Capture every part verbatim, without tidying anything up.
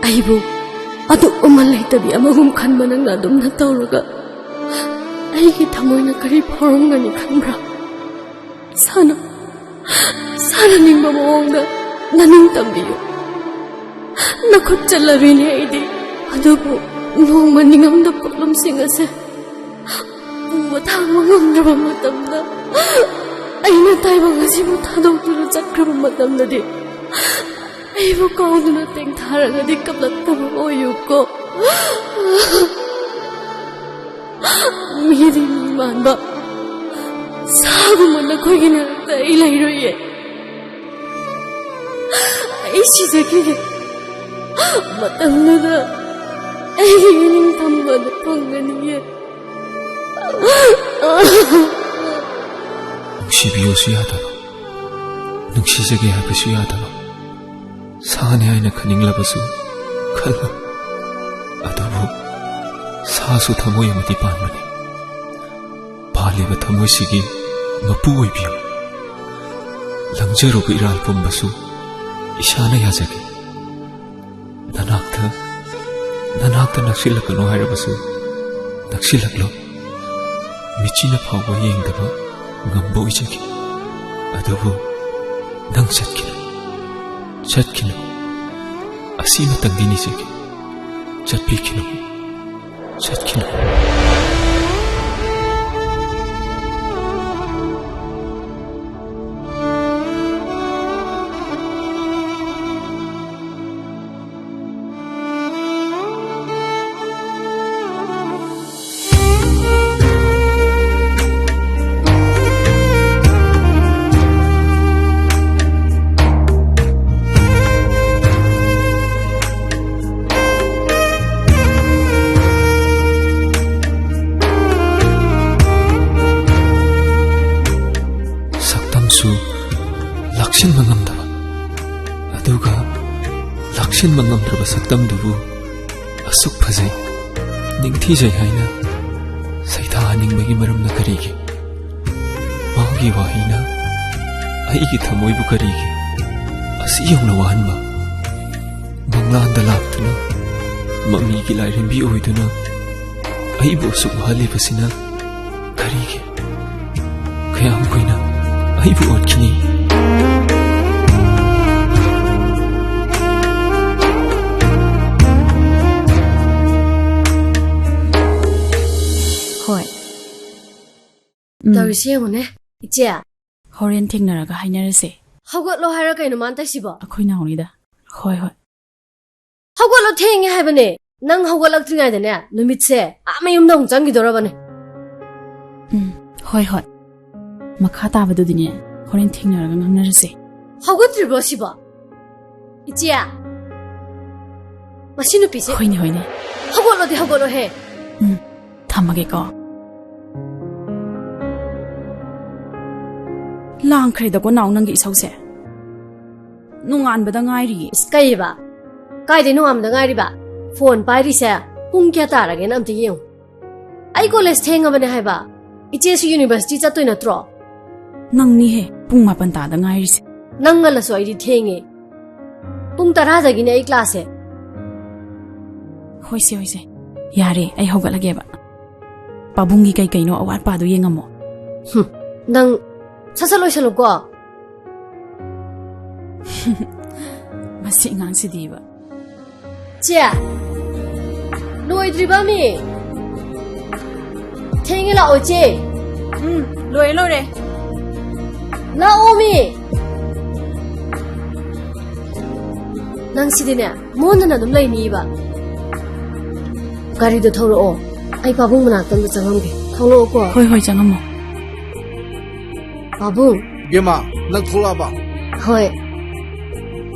ꯑꯩꯕꯨ ꯑꯗꯨꯒꯨꯝꯕ ꯂꯩꯇꯕꯤ ꯑꯃꯒꯨꯝ ꯈꯟꯕ ꯅꯪꯅ ꯑꯗꯨꯝꯅ ꯇꯧꯔꯒ ꯑꯩꯒꯤ ꯊꯃꯣꯏꯅ ꯀꯔꯤ ꯐꯥꯎꯔꯝꯒꯅꯤ ꯈꯟꯕ꯭ꯔꯥ? ꯏꯁꯥꯅ, ꯏꯁꯥꯅ ꯅꯤꯡꯕ ꯃꯑꯣꯡꯗ ꯅꯅꯤꯡ ꯇꯝꯕꯤꯌꯨ꯫ ꯅꯈꯨꯠ ꯆꯠꯂꯕꯤꯅꯤ ꯑꯩꯗꯤ꯫ ꯑꯗꯨꯕꯨ ꯅꯣꯡꯃ ꯅꯤꯡꯉꯝꯗ ꯄꯣꯠꯂꯨꯝꯁꯤꯡ ꯑꯁꯦ ꯄꯨꯕ ꯊꯥꯡꯕ ꯉꯝꯗ꯭ꯔꯕ ꯃꯇꯝꯗ, ꯑꯩꯅ ꯇꯥꯏꯕꯪ ꯑꯁꯤꯕꯨ ꯊꯥꯗꯣꯛꯇꯨꯅ ꯆꯠꯈ꯭ꯔꯕ ꯃꯇꯝꯗꯗꯤ, ꯑꯩꯕꯨ ꯀꯥꯎꯗꯨꯅ ꯇꯦꯡꯊꯥꯔꯒꯗꯤ ꯀꯞꯂꯛꯇꯕ ꯑꯣꯏꯌꯨꯀꯣ꯫ ꯃꯤꯗꯤ ꯃꯤ ꯃꯥꯟꯕ ꯁꯥꯒꯨꯝꯕ ꯅꯈꯣꯏꯒꯤ ꯅꯥꯛꯇ ꯑꯩ ꯂꯩꯔꯣꯏꯌꯦ꯫ ꯑꯩ ꯁꯤꯖꯈꯤꯒꯦ꯫ ꯃꯇꯝꯗꯨꯗ ꯑꯩꯒꯤ ꯏꯅꯤꯡ ꯊꯝꯕꯗ ꯐꯪꯒꯅꯤꯌꯦ꯫ ꯅꯨꯡꯁꯤꯕꯤꯌꯨꯁꯨ ꯌꯥꯗꯕ, ꯅꯨꯡꯁꯤꯖꯒꯦ ꯍꯥꯏꯕꯁꯨ ꯌꯥꯗꯕ, ꯁꯥꯅꯤ ꯍꯥꯏꯅ ꯈꯟꯅꯤꯡꯂꯕꯁꯨ ꯈꯜꯂꯨ꯫ ꯑꯗꯨꯕꯨ ꯁꯥꯁꯨ ꯊꯃꯣꯏ ꯑꯃꯗꯤ ꯄꯥꯟꯕꯅꯤ꯫ ꯄꯥꯜꯂꯤꯕ ꯊꯃꯣꯏꯁꯤꯒꯤ ꯃꯄꯨ ꯑꯣꯏꯕꯤꯌꯨ꯫ ꯂꯪꯖꯔꯨꯕ ꯏꯔꯥꯜ ꯄꯨꯝꯕꯁꯨ ꯏꯁꯥꯅ ꯌꯥꯖꯒꯦ꯫ ꯅꯅꯥꯛꯇ, ꯅꯅꯥꯛꯇ ꯅꯛꯁꯤꯜꯂꯛꯀꯅꯨ ꯍꯥꯏꯔꯕꯁꯨ ꯅꯛꯁꯤꯜꯂꯛꯂꯣ꯫ ꯃꯤꯠꯆꯤꯅ ꯐꯥꯎꯕ ꯌꯦꯡꯗꯕ ꯉꯝꯕ ꯑꯣꯏꯖꯒꯦ꯫ ꯑꯗꯨꯕꯨ ꯅꯪ ꯆꯠꯈꯤꯅꯨ, ꯆꯠꯈꯤꯅꯨ꯫ ꯑꯁꯤꯃꯇꯪꯗꯤ ꯅꯤꯖꯒꯦ, ꯆꯠꯄꯤꯈꯤꯅꯨ, ꯆꯠꯈꯤꯅꯨ꯫ ꯁꯛꯇꯝꯁꯨ ꯂꯥꯛꯁꯤꯟꯕ ꯉꯝꯗꯕ, ꯑꯗꯨꯒ ꯂꯥꯛꯁꯤꯟꯕ ꯉꯝꯗ꯭ꯔꯕ ꯁꯛꯇꯝꯗꯨꯕꯨ ꯑꯁꯨꯛ ꯐꯖꯩ, ꯅꯤꯡꯊꯤꯖꯩ ꯍꯥꯏꯅ ꯁꯩꯊꯥꯍꯟꯅꯤꯡꯕꯒꯤ ꯃꯔꯝꯅ ꯀꯔꯤꯒꯤ? ꯃꯥꯒꯤ ꯋꯥꯍꯩꯅ ꯑꯩꯒꯤ ꯊꯃꯣꯏꯕꯨ ꯀꯔꯤꯒꯤ ꯑꯁꯤ ꯌꯧꯅ ꯋꯥꯍꯟꯕ? ꯂꯥꯟꯗ ꯂꯥꯛꯇꯨꯅ, ꯃꯃꯤꯒꯤ ꯂꯥꯏꯔꯦꯝꯕꯤ ꯑꯣꯏꯗꯨꯅ ꯑꯩꯕꯨ ꯑꯁꯨꯛ ꯋꯥꯍꯜꯂꯤꯕꯁꯤꯅ ꯀꯔꯤꯒꯤ? ꯀꯌꯥꯝ ꯀꯨꯏꯅ ꯑꯩꯕꯨ ꯑꯣꯠꯈꯤꯅꯤ? ꯍꯣꯏ꯫ ꯎꯝ꯫ ꯇꯧꯔꯤꯁꯤ ꯌꯦꯡꯉꯨꯅꯦ, ꯏꯆꯦ꯫ ꯍꯣꯔꯦꯟ ꯊꯦꯡꯅꯔꯒ ꯍꯥꯏꯅꯔꯁꯦ꯫ ꯍꯧꯒꯠꯂꯣ ꯍꯥꯏꯔ ꯀꯩꯅꯣ ꯃꯥꯅ ꯇꯧꯏꯁꯤꯕꯣ? ꯑꯩꯈꯣꯏ ꯅꯥꯎꯅꯤꯗ꯫ ꯍꯣꯏ, ꯍꯣꯏ꯫ ꯍꯧꯒꯠꯂꯣ, ꯊꯦꯡꯉꯦ ꯍꯥꯏꯕꯅꯦ꯫ ꯅꯪ ꯍꯧꯒꯠꯂꯛꯇ꯭ꯔꯤꯉꯩꯗꯅꯦ, ꯅꯨꯃꯤꯠꯁꯦ ꯑꯥ ꯃꯌꯨꯝꯗ ꯑꯃꯨꯛ ꯆꯪꯈꯤꯗꯧꯔꯕꯅꯦ꯫ ꯎꯝ, ꯍꯣꯏ, ꯍꯣꯏ꯫ ꯃꯈꯥ ꯇꯥꯕꯗꯨꯗꯤꯅꯦ, ꯍꯣꯔꯦꯟ ꯊꯦꯡꯅꯔꯒ ꯉꯥꯡꯅꯔꯁꯦ꯫ ꯍꯧꯒꯠꯇ꯭ꯔꯤꯕ꯭ꯔꯣ ꯁꯤꯕꯣ? ꯏꯆꯦ, ꯃꯁꯤ ꯅꯨꯄꯤꯁꯦ꯫ ꯍꯣꯏꯅꯦ, ꯍꯣꯏꯅꯦ꯫ ꯍꯧꯒꯠꯂꯣꯗꯤ ꯍꯧꯒꯠꯂꯣꯍꯦ꯫ ꯎꯝ, ꯊꯝꯃꯒꯦꯀꯣ꯫ ꯂꯥꯡꯈ꯭ꯔꯦꯗꯀꯣ, ꯅꯥꯎ, ꯅꯪꯒꯤ ꯏꯁꯧꯁꯦ꯫ ꯅꯣꯡꯉꯥꯟꯕꯗ ꯉꯥꯏꯔꯤꯌꯦ꯫ ꯏꯁ, ꯀꯩꯕ? ꯀꯥꯏꯗꯩ ꯅꯣꯡꯉꯥꯟꯕꯗ ꯉꯥꯏꯔꯤꯕ? ꯐꯣꯟ ꯄꯥꯏꯔꯤꯁꯦ ꯄꯨꯡ ꯀꯌꯥ ꯇꯥꯔꯒꯦꯅ ꯑꯝꯇ ꯌꯦꯡꯉꯨ꯫ ꯑꯩ ꯀꯣꯂꯦꯖ ꯊꯦꯡꯉꯕꯅꯦ ꯍꯥꯏꯕ꯫ ꯏꯆꯦꯁꯨ ꯌꯨꯅꯤꯚꯔꯁꯤꯇꯤ ꯆꯠꯇꯣꯏ ꯅꯠꯇ꯭ꯔꯣ? ꯅꯪꯅꯤꯍꯦ, ꯄꯨꯡ ꯃꯥꯄꯟ ꯇꯥꯗ ꯉꯥꯏꯔꯤꯁꯦ꯫ ꯅꯪ ꯉꯜꯂꯁꯨ ꯑꯩꯗꯤ ꯊꯦꯡꯉꯦ꯫ ꯄꯨꯡ ꯇꯔꯥꯗꯒꯤꯅꯦ ꯑꯩ ꯀ꯭ꯂꯥꯁꯁꯦ꯫ ꯍꯣꯏꯁꯦ, ꯍꯣꯏꯁꯦ꯫ ꯌꯥꯔꯦ, ꯑꯩ ꯍꯧꯒꯠꯂꯒꯦꯕ꯫ ꯄꯥꯕꯨꯡꯒꯤ ꯀꯩ ꯀꯩꯅꯣ ꯑꯋꯥꯠ ꯑꯄꯥꯗꯣ ꯌꯦꯡꯉꯝꯃꯣ꯫ ꯍꯨꯝ, ꯅꯪ ꯁꯠ ꯁꯠ ꯂꯣꯏꯁꯜꯂꯨꯀꯣ꯫ ꯃꯁꯤ ꯑꯉꯥꯡꯁꯤꯗꯤꯕ꯫ ꯆꯦ, ꯂꯣꯏꯗ꯭ꯔꯤꯕ ꯃꯤ? ꯊꯦꯡꯉꯦ, ꯂꯥꯛꯑꯣ, ꯆꯦ꯫ ꯎꯝ, ꯂꯣꯏꯔꯦ, ꯂꯣꯏꯔꯦ꯫ ꯂꯥꯛꯑꯣ, ꯃꯤ꯫ ꯅꯪ ꯁꯤꯗꯤꯅꯦ, ꯃꯣꯟꯗꯅ ꯑꯗꯨꯝ ꯂꯩꯅꯤꯕ꯫ ꯒꯥꯔꯤꯗꯣ ꯊꯧꯔꯛꯑꯣ, ꯑꯩ ꯄꯥꯕꯨꯡ ꯃꯅꯥꯛꯇ ꯑꯝꯇ ꯆꯪꯉꯝꯒꯦ꯫ ꯊꯣꯛꯂꯛꯑꯣꯀꯣ꯫ ꯍꯣꯏ, ꯍꯣꯏ, ꯆꯪꯉꯝꯃꯣ꯫ ꯄꯥꯕꯨꯡ꯫ ꯏꯕꯦꯝꯃ, ꯅꯪ ꯊꯣꯛꯂꯛꯑꯕ? ꯍꯣꯏ꯫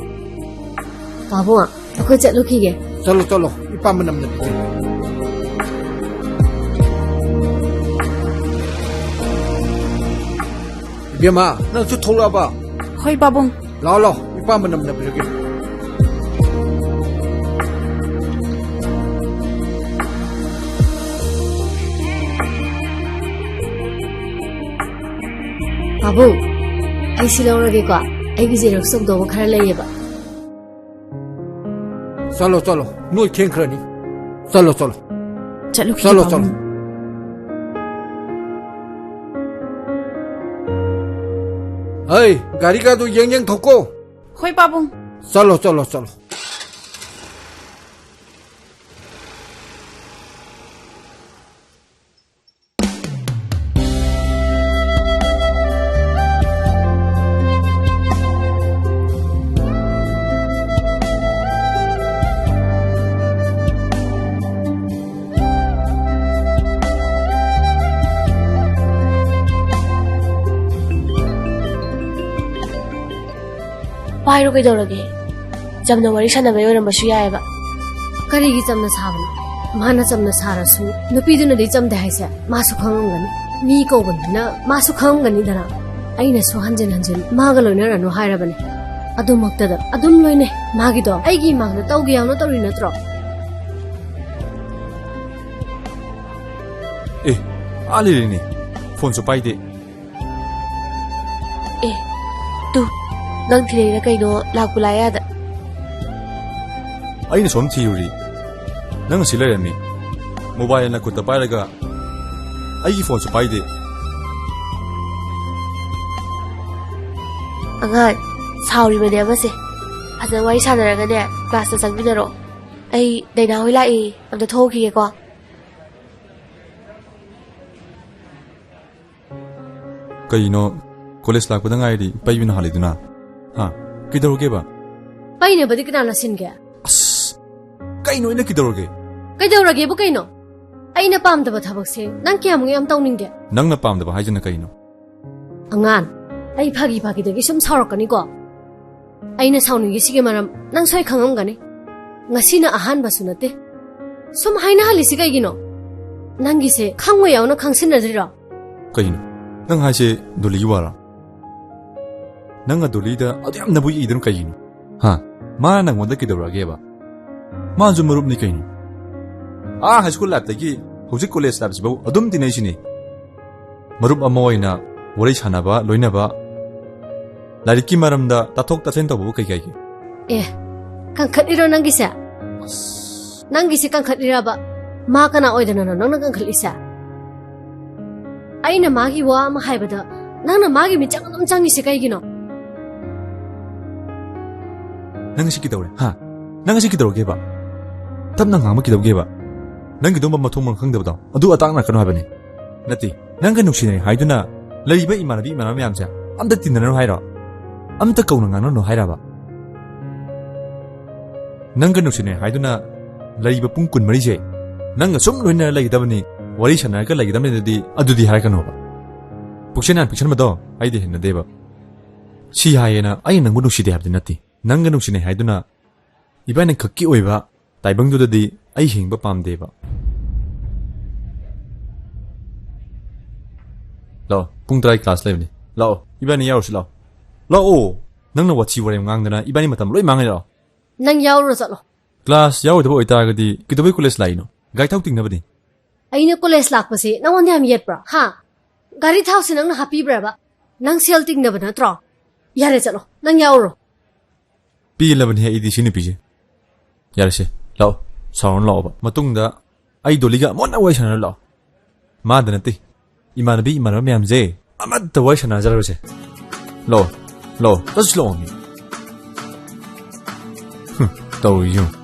ꯄꯥꯕꯨꯡ, ꯑꯩꯈꯣꯏ ꯆꯠꯂꯨꯈꯤꯒꯦ꯫ ꯆꯠꯂꯣ, ꯆꯠꯂꯣ, ꯏꯄꯥ ꯃꯅꯝ ꯅꯝꯕꯤꯒꯦ꯫ ꯏꯕꯦꯝꯃ, ꯅꯪꯁꯨ ꯊꯣꯛꯂꯛꯑꯕ? ꯍꯣꯏ, ꯄꯥꯕꯨꯡ꯫ ꯂꯥꯛꯑꯣ, ꯂꯥꯛꯑꯣ, ꯏꯄꯥ ꯃꯅꯝ ꯅꯝꯕꯤꯔꯒꯦ꯫ ꯄꯥꯕꯨꯡ, ꯑꯩ ꯁꯤ ꯂꯧꯔꯒꯦꯀꯣ꯫ ꯑꯩꯒꯤ ꯖꯦꯔꯣꯛꯁ ꯇꯧꯗꯧꯕ ꯈꯔ ꯂꯩꯌꯦꯕ꯫ ꯆꯠꯂꯣ, ꯆꯠꯂꯣ, ꯅꯣꯏ ꯊꯦꯡꯈ꯭ꯔꯅꯤ꯫ ꯆꯠꯂꯣ, ꯆꯠꯂꯣ꯫ ꯆꯠꯂꯨꯈꯤꯒꯦ, ꯆꯠꯂꯣ, ꯄꯥꯕꯨꯡ꯫ ꯆꯠꯂꯣ꯫ ꯑꯩ, ꯒꯥꯔꯤꯒꯗꯣ ꯌꯦꯡ ꯌꯦꯡ ꯊꯧꯀꯣ꯫ ꯍꯣꯏ, ꯄꯥꯕꯨꯡ꯫ ꯆꯠꯂꯣ, ꯆꯠꯂꯣ, ꯆꯠꯂꯣ꯫ ꯄꯥꯏꯔꯣ, ꯀꯩꯗꯧꯔꯒꯦ? ꯆꯝꯅ ꯋꯥꯔꯤ ꯁꯥꯟꯅꯕꯩ ꯑꯣꯏꯔꯝꯕꯁꯨ ꯌꯥꯏꯑꯕ꯫ ꯀꯔꯤꯒꯤ ꯆꯝꯅ ꯁꯥꯕꯅꯣ? ꯃꯥꯅ ꯆꯝꯅ ꯁꯥꯔꯁꯨ, ꯅꯨꯄꯤꯗꯨꯅꯗꯤ ꯆꯝꯗꯦ ꯍꯥꯏꯁꯦ ꯃꯥꯁꯨ ꯈꯪꯉꯝꯒꯅꯤ꯫ ꯃꯤ ꯀꯧꯕꯅꯤꯅ ꯃꯥꯁꯨ ꯈꯪꯉꯝꯒꯅꯤꯗꯅ꯫ ꯑꯩꯅꯁꯨ ꯍꯟꯖꯤꯟ ꯍꯟꯖꯤꯟ ꯃꯥꯒ ꯂꯣꯏꯅꯔꯅꯨ ꯍꯥꯏꯔꯕꯅꯦ꯫ ꯑꯗꯨꯃꯛꯇꯗ ꯑꯗꯨꯝ ꯂꯣꯏꯅꯩ꯫ ꯃꯥꯒꯤꯗꯣ ꯑꯩꯒꯤ ꯏꯃꯥꯡꯗ ꯇꯧꯒꯦ ꯌꯥꯎꯅ ꯇꯧꯔꯤ ꯅꯠꯇ꯭ꯔꯣ? ꯑꯦ, ꯑꯥ ꯂꯩꯔꯦꯅꯦ꯫ ꯐꯣꯟꯁꯨ ꯄꯥꯏꯗꯦ꯫ ꯑꯦ, ꯇꯨ, ꯅꯪ ꯊꯤꯔꯛꯏꯔ ꯀꯩꯅꯣ, ꯂꯥꯛꯄꯨ ꯂꯥꯛꯑꯦ ꯑꯥꯗ꯫ ꯑꯩꯅ ꯁꯣꯝ ꯊꯤꯔꯨꯔꯤ, ꯅꯪ ꯑꯁꯤ ꯂꯩꯔꯝꯃꯤ꯫ ꯃꯣꯕꯥꯏꯜ ꯅꯈꯨꯠꯇ ꯄꯥꯏꯔꯒ ꯑꯩꯒꯤ ꯐꯣꯟꯁꯨ ꯄꯥꯏꯗꯦ꯫ ꯑꯉꯥꯡ, ꯁꯥꯎꯔꯤꯕꯅꯦ ꯑꯃꯁꯦ꯫ ꯐꯖꯅ ꯋꯥꯔꯤ ꯁꯥꯟꯅꯔꯒꯅꯦ, ꯀ꯭ꯂꯥꯁꯇ ꯆꯪꯃꯤꯟꯅꯔꯣ꯫ ꯑꯩ ꯗꯥꯏꯅꯥ ꯍꯣꯏ ꯂꯥꯛꯏ, ꯑꯝꯇ ꯊꯣꯛꯎꯈꯤꯒꯦꯀꯣ꯫ ꯀꯩꯅꯣ, ꯀꯣꯂꯦꯖ ꯂꯥꯛꯄꯗ ꯉꯥꯏꯔꯤ ꯄꯩꯕꯅ ꯍꯥꯜꯂꯤꯗꯨꯅ? ꯍꯥ? ꯀꯩꯗꯧꯔꯒꯦꯕ? ꯄꯩꯅꯕꯗꯤ ꯀꯅꯥꯅ ꯁꯤꯟꯒꯦ? ꯑꯁ! ꯀꯩꯅꯣ ꯑꯩꯅ ꯀꯩꯗꯧꯔꯒꯦ? ꯀꯩꯗꯧꯔꯒꯦꯕꯨ ꯀꯩꯅꯣ? ꯑꯩꯅ ꯄꯥꯝꯗꯕ ꯊꯕꯛꯁꯦ ꯅꯪ ꯀꯌꯥꯃꯨꯛ ꯌꯥꯝ ꯇꯧꯅꯤꯡꯒꯦ? ꯅꯪꯅ ꯄꯥꯝꯗꯕ ꯍꯥꯏꯁꯤꯅ ꯀꯩꯅꯣ? ꯑꯉꯥꯡ, ꯑꯩ ꯐꯥꯒꯤ ꯐꯥꯒꯤꯗꯒꯤ ꯁꯨꯝ ꯁꯥꯎꯔꯛꯀꯅꯤꯀꯣ꯫ ꯑꯩꯅ ꯁꯥꯎꯅꯤꯡꯉꯤꯁꯤꯒꯤ ꯃꯔꯝ ꯅꯪ ꯁꯣꯏ ꯈꯪꯉꯝꯒꯅꯤ꯫ ꯉꯁꯤꯅ ꯑꯍꯥꯟꯕꯁꯨ ꯅꯠꯇꯦ꯫ ꯁꯨꯝ ꯍꯥꯏꯅꯍꯜꯂꯤꯁꯤ ꯀꯩꯒꯤꯅꯣ? ꯅꯪꯒꯤꯁꯦ ꯈꯪꯉꯣꯏ ꯌꯥꯎꯅ ꯈꯪꯁꯤꯟꯅꯗ꯭ꯔꯤꯔꯣ? ꯀꯩꯅꯣ? ꯅꯪ ꯍꯥꯏꯁꯦ ꯗꯣꯂꯤꯒꯤ ꯋꯥꯔꯣ? ꯅꯪ ꯑꯗꯨ ꯂꯤꯗ ꯑꯗꯨ ꯌꯥꯝ ꯅꯕꯨ ꯌꯦꯛꯏꯗꯨꯅ ꯀꯩꯒꯤꯅꯣ? ꯍꯥ? ꯃꯥꯅ ꯅꯪꯉꯣꯟꯗ ꯀꯩꯗꯧꯔꯛꯑꯒꯦꯕ? ꯃꯥꯁꯨ ꯃꯔꯨꯞꯅꯤ ꯀꯩꯅꯣ꯫ ꯑꯥ ꯍꯥꯏ ꯁ꯭ꯀꯨꯜ ꯂꯥꯏꯐꯇꯒꯤ ꯍꯧꯖꯤꯛ ꯀꯣꯂꯦꯖ ꯂꯥꯏꯐꯁꯤꯐꯥꯎ ꯑꯗꯨꯝ ꯇꯤꯟꯅꯩꯁꯤꯅꯤ꯫ ꯃꯔꯨꯞ ꯑꯃ ꯑꯣꯏꯅ ꯋꯥꯔꯤ ꯁꯥꯟꯅꯕ, ꯂꯣꯏꯅꯕ, ꯂꯥꯏꯔꯤꯛꯀꯤ ꯃꯔꯝꯗ ꯇꯥꯊꯣꯛ ꯇꯥꯁꯤꯟ ꯇꯧꯕꯕꯨ ꯀꯩ ꯀꯥꯏꯒꯦ? ꯑꯦ, ꯀꯟꯈꯠꯂꯤꯔꯣ ꯅꯪꯒꯤꯁꯦ? ꯅꯪꯒꯤꯁꯦ ꯀꯟꯈꯠꯂꯤꯔꯕ? ꯃꯥ ꯀꯅꯥ ꯑꯣꯏꯗꯅꯅꯣ ꯅꯪꯅ ꯀꯟꯈꯠꯂꯤꯁꯦ? ꯑꯩꯅ ꯃꯥꯒꯤ ꯋꯥ ꯑꯃ ꯍꯥꯏꯕꯗ ꯅꯪꯅ ꯃꯥꯒꯤ ꯃꯤꯆꯪ ꯑꯗꯨꯝ ꯆꯪꯉꯤꯁꯦ ꯀꯩꯒꯤꯅꯣ? ꯅꯪ ꯉꯁꯤ ꯀꯩꯗꯧꯔꯦ? ꯍꯥ? ꯅꯪ ꯉꯁꯤ ꯀꯩꯗꯧꯔꯒꯦꯕ? ꯇꯞꯅ ꯉꯥꯡꯕ ꯀꯩꯗꯧꯒꯦꯕ? ꯅꯪꯒꯤꯗꯨꯝꯕ ꯃꯊꯣꯡ ꯃꯔꯝ ꯈꯪꯗꯕꯗꯣ ꯑꯗꯨ ꯑꯇꯥꯛꯅꯔꯛꯀꯅꯣ ꯍꯥꯏꯕꯅꯤ꯫ ꯅꯠꯇꯦ, ꯅꯪꯒ ꯅꯨꯡꯁꯤꯅꯩ ꯍꯥꯏꯗꯨꯅ ꯂꯩꯔꯤꯕ ꯏꯃꯥꯟꯅꯕꯤ ꯏꯃꯥꯟꯅꯕ ꯃꯌꯥꯝꯁꯦ ꯑꯝꯇ ꯇꯤꯟꯅꯔꯅꯨ ꯍꯥꯏꯔꯣ? ꯑꯝꯇ ꯀꯧꯅ ꯉꯥꯡꯅꯔꯅꯨ ꯍꯥꯏꯔꯕ? ꯅꯪꯒ ꯅꯨꯡꯁꯤꯅꯩ ꯍꯥꯏꯗꯨꯅ ꯂꯩꯔꯤꯕ ꯄꯨꯡ ꯀꯨꯟꯃꯔꯤꯁꯦ ꯅꯪꯒ ꯁꯨꯝ ꯂꯣꯏꯅꯔ ꯂꯩꯒꯗꯕꯅꯤ, ꯋꯥꯔꯤ ꯁꯥꯟꯅꯔꯒ ꯂꯩꯒꯗꯕꯅꯤꯗꯤ ꯑꯗꯨꯗꯤ ꯍꯥꯏꯔꯛꯀꯅꯣꯕ꯫ ꯄꯨꯛꯁꯦꯟ ꯌꯥꯝ ꯄꯤꯛꯁꯟꯕꯗꯣ ꯑꯩꯗꯤ ꯍꯩꯅꯗꯦꯕ꯫ ꯁꯤ ꯍꯥꯏꯌꯦꯅ ꯑꯩꯅ ꯅꯪꯕꯨ ꯅꯨꯡꯁꯤꯗꯦ ꯍꯥꯏꯕꯗꯤ ꯅꯠꯇꯦ꯫ ꯅꯪꯒ ꯅꯨꯡꯁꯤꯅꯩ ꯍꯥꯏꯗꯨꯅ ꯏꯕꯥꯅꯤ ꯈꯛꯀꯤ ꯑꯣꯏꯕ ꯇꯥꯏꯕꯪꯗꯨꯗꯗꯤ ꯑꯩ ꯍꯤꯡꯕ ꯄꯥꯝꯗꯦꯕ꯫ ꯂꯥꯛꯑꯣ, ꯄꯨꯡ ꯇꯔꯥꯒꯤ ꯀ꯭ꯂꯥꯁ ꯂꯩꯕꯅꯤ꯫ ꯂꯥꯛꯑꯣ, ꯏꯕꯥꯅꯤ ꯌꯥꯎꯔꯨꯁꯤ ꯂꯥꯛꯑꯣ꯫ ꯂꯥꯛꯑꯣ꯫ ꯅꯪꯅ ꯋꯥꯊꯤ ꯋꯥꯔꯦꯝ ꯉꯥꯡꯗꯅ ꯏꯕꯥꯅꯤ ꯃꯇꯝ ꯂꯣꯏ ꯃꯥꯡꯉꯦ ꯂꯥꯛꯑꯣ꯫ ꯅꯪ ꯌꯥꯎꯔꯨꯔꯣ ꯆꯠꯂꯣ꯫ ꯀ꯭ꯂꯥꯁ ꯌꯥꯎꯔꯣꯏꯗꯕ ꯑꯣꯏꯇꯥꯔꯒꯗꯤ ꯀꯩꯗꯧꯕꯩ ꯀꯣꯂꯦꯖ ꯂꯥꯛꯏꯅꯣ? ꯒꯥꯔꯤ ꯊꯥꯎ ꯇꯤꯡꯅꯕꯅꯤ꯫ ꯑꯩꯅ ꯀꯣꯂꯦꯖ ꯂꯥꯛꯄꯁꯦ ꯅꯪꯉꯣꯟꯗ ꯌꯥꯝ ꯌꯦꯠꯄ꯭ꯔꯣ? ꯍꯥ? ꯒꯥꯔꯤ ꯊꯥꯎꯁꯦ ꯅꯪꯅ ꯍꯥꯞꯄꯤꯕ꯭ꯔꯕ? ꯅꯪ ꯁꯦꯜ ꯇꯤꯡꯗꯕ ꯅꯠꯇ꯭ꯔꯣ? ꯌꯥꯔꯦ ꯆꯠꯂꯣ꯫ ꯅꯪ ꯌꯥꯎꯔꯨꯔꯣ꯫ ꯄꯦꯜꯂꯕꯅꯦ ꯑꯩꯗꯤ ꯁꯤ ꯅꯨꯄꯤꯁꯦ꯫ ꯌꯥꯔꯦꯁꯦ, ꯂꯥꯛꯑꯣ, ꯁꯥꯎꯔꯅꯨ ꯂꯥꯛꯑꯣꯕ꯫ ꯃꯇꯨꯡꯗ ꯑꯩ ꯗꯣꯂꯤꯒ ꯑꯃꯨꯛ ꯍꯟꯅ ꯋꯥꯔꯤ ꯁꯥꯟꯅꯔ ꯂꯥꯛꯑꯣ꯫ ꯃꯥꯗ ꯅꯠꯇꯦ, ꯏꯃꯥꯟꯅꯕꯤ ꯏꯃꯥꯟꯅꯕ ꯃꯌꯥꯝꯁꯦ ꯑꯃꯠꯇ ꯋꯥꯔꯤ ꯁꯥꯟꯅꯖꯔꯣꯏꯁꯦ꯫ ꯂꯥꯛꯑꯣ, ꯂꯥꯛꯑꯣ, ꯆꯠꯁꯤ ꯂꯥꯛꯑꯣ ꯃꯤ꯫ ꯍꯨꯝ, ꯇꯧꯔꯤꯁꯤ ꯌꯦꯡꯉꯨ꯫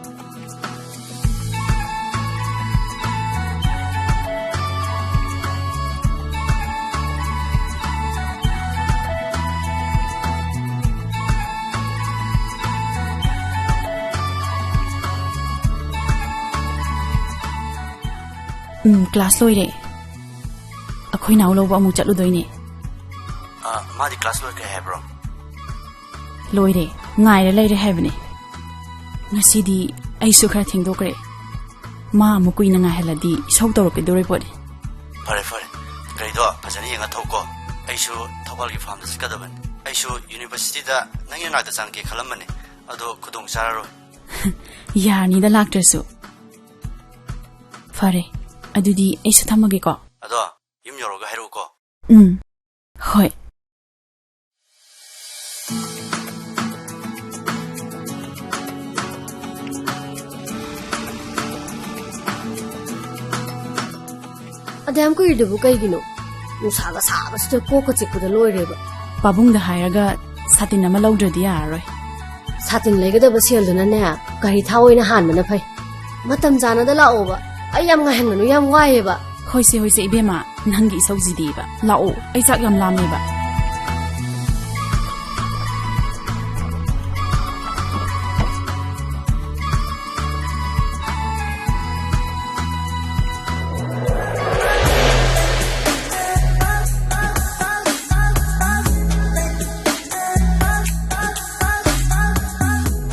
ꯎꯝ, ꯀ꯭ꯂꯥꯁ ꯂꯣꯏꯔꯦ꯫ ꯑꯩꯈꯣꯏ ꯅꯥꯎ ꯂꯧꯕ ꯑꯃꯨꯛ ꯆꯠꯂꯨꯗꯣꯏꯅꯦ꯫ ꯑ, ꯃꯥꯗꯤ ꯀ꯭ꯂꯥꯁ ꯂꯣꯏꯈ꯭ꯔꯦ ꯍꯥꯏꯕ꯭ꯔꯣ? ꯂꯣꯏꯔꯦ, ꯉꯥꯏꯔ ꯂꯩꯔꯦ ꯍꯥꯏꯕꯅꯦ꯫ ꯉꯁꯤꯗꯤ ꯑꯩꯁꯨ ꯈꯔ ꯊꯦꯡꯗꯣꯛꯈ꯭ꯔꯦ꯫ ꯃꯥ ꯑꯃꯨꯛ ꯀꯨꯏꯅ ꯉꯥꯏꯍꯜꯂꯗꯤ ꯏꯁꯧ ꯇꯧꯔꯛꯀꯗꯧꯔꯤ ꯄꯣꯠꯅꯤ꯫ ꯐꯔꯦ ꯐꯔꯦ, ꯒꯥꯔꯤꯗꯣ ꯐꯖꯅ ꯌꯦꯡꯉ ꯊꯧꯀꯣ꯫ ꯑꯩꯁꯨ ꯊꯧꯕꯥꯜꯒꯤ ꯐꯥꯔꯝꯗ ꯆꯠꯀꯗꯕꯅꯤ꯫ ꯑꯩꯁꯨ ꯌꯨꯅꯤꯚꯔꯁꯤꯇꯤꯗ ꯅꯪꯒꯤ ꯅꯥꯛꯇ ꯆꯪꯉꯛꯀꯦ ꯈꯜꯂꯝꯕꯅꯦ, ꯑꯗꯣ ꯈꯨꯗꯣꯡ ꯆꯥꯔꯔꯣꯏ꯫ ꯌꯥꯔꯅꯤꯗ ꯂꯥꯛꯇ꯭ꯔꯁꯨ꯫ ꯐꯔꯦ, ꯑꯗꯨꯗꯤ ꯑꯩꯁꯨ ꯊꯝꯃꯒꯦꯀꯣ꯫ ꯑꯗꯣ ꯌꯨꯝ ꯌꯧꯔꯒ ꯍꯥꯏꯔꯛꯎꯀꯣ꯫ ꯎꯝ, ꯍꯣꯏ꯫ ꯑꯗ ꯌꯥꯝ ꯀꯨꯏꯔꯤꯗꯨꯕꯨ ꯀꯩꯒꯤꯅꯣ? ꯅꯨꯡꯁꯥꯒ ꯁꯥꯕꯁꯤꯗ ꯀꯣꯛꯀ ꯆꯤꯛꯄꯗ ꯂꯣꯏꯔꯦꯕ꯫ ꯄꯥꯕꯨꯡꯗ ꯍꯥꯏꯔꯒ ꯁꯥꯇꯤꯟ ꯑꯃ ꯂꯧꯗ꯭ꯔꯗꯤ ꯌꯥꯔꯔꯣꯏ꯫ ꯁꯥꯇꯤꯟ ꯂꯩꯒꯗꯕ ꯁꯦꯜꯗꯨꯅꯅꯦ, ꯒꯥꯔꯤ ꯊꯥꯎ ꯑꯣꯏꯅ ꯍꯥꯟꯕꯅ ꯐꯩ꯫ ꯃꯇꯝ ꯆꯥꯅꯗ ꯂꯥꯛꯑꯣꯕ꯫ ꯑꯩ ꯌꯥꯝ ꯉꯥꯏꯍꯟꯒꯅꯨ, ꯌꯥꯝ ꯋꯥꯏꯌꯦꯕ꯫ ꯍꯣꯏꯁꯦ, ꯍꯣꯏꯁꯦ, ꯏꯕꯦꯝꯃ, ꯅꯪꯒꯤ ꯏꯁꯧꯁꯤꯗꯤꯕ꯫ ꯂꯥꯛꯑꯣ, ꯑꯩ ꯆꯥꯛ ꯌꯥꯝ ꯂꯥꯝꯃꯦꯕ꯫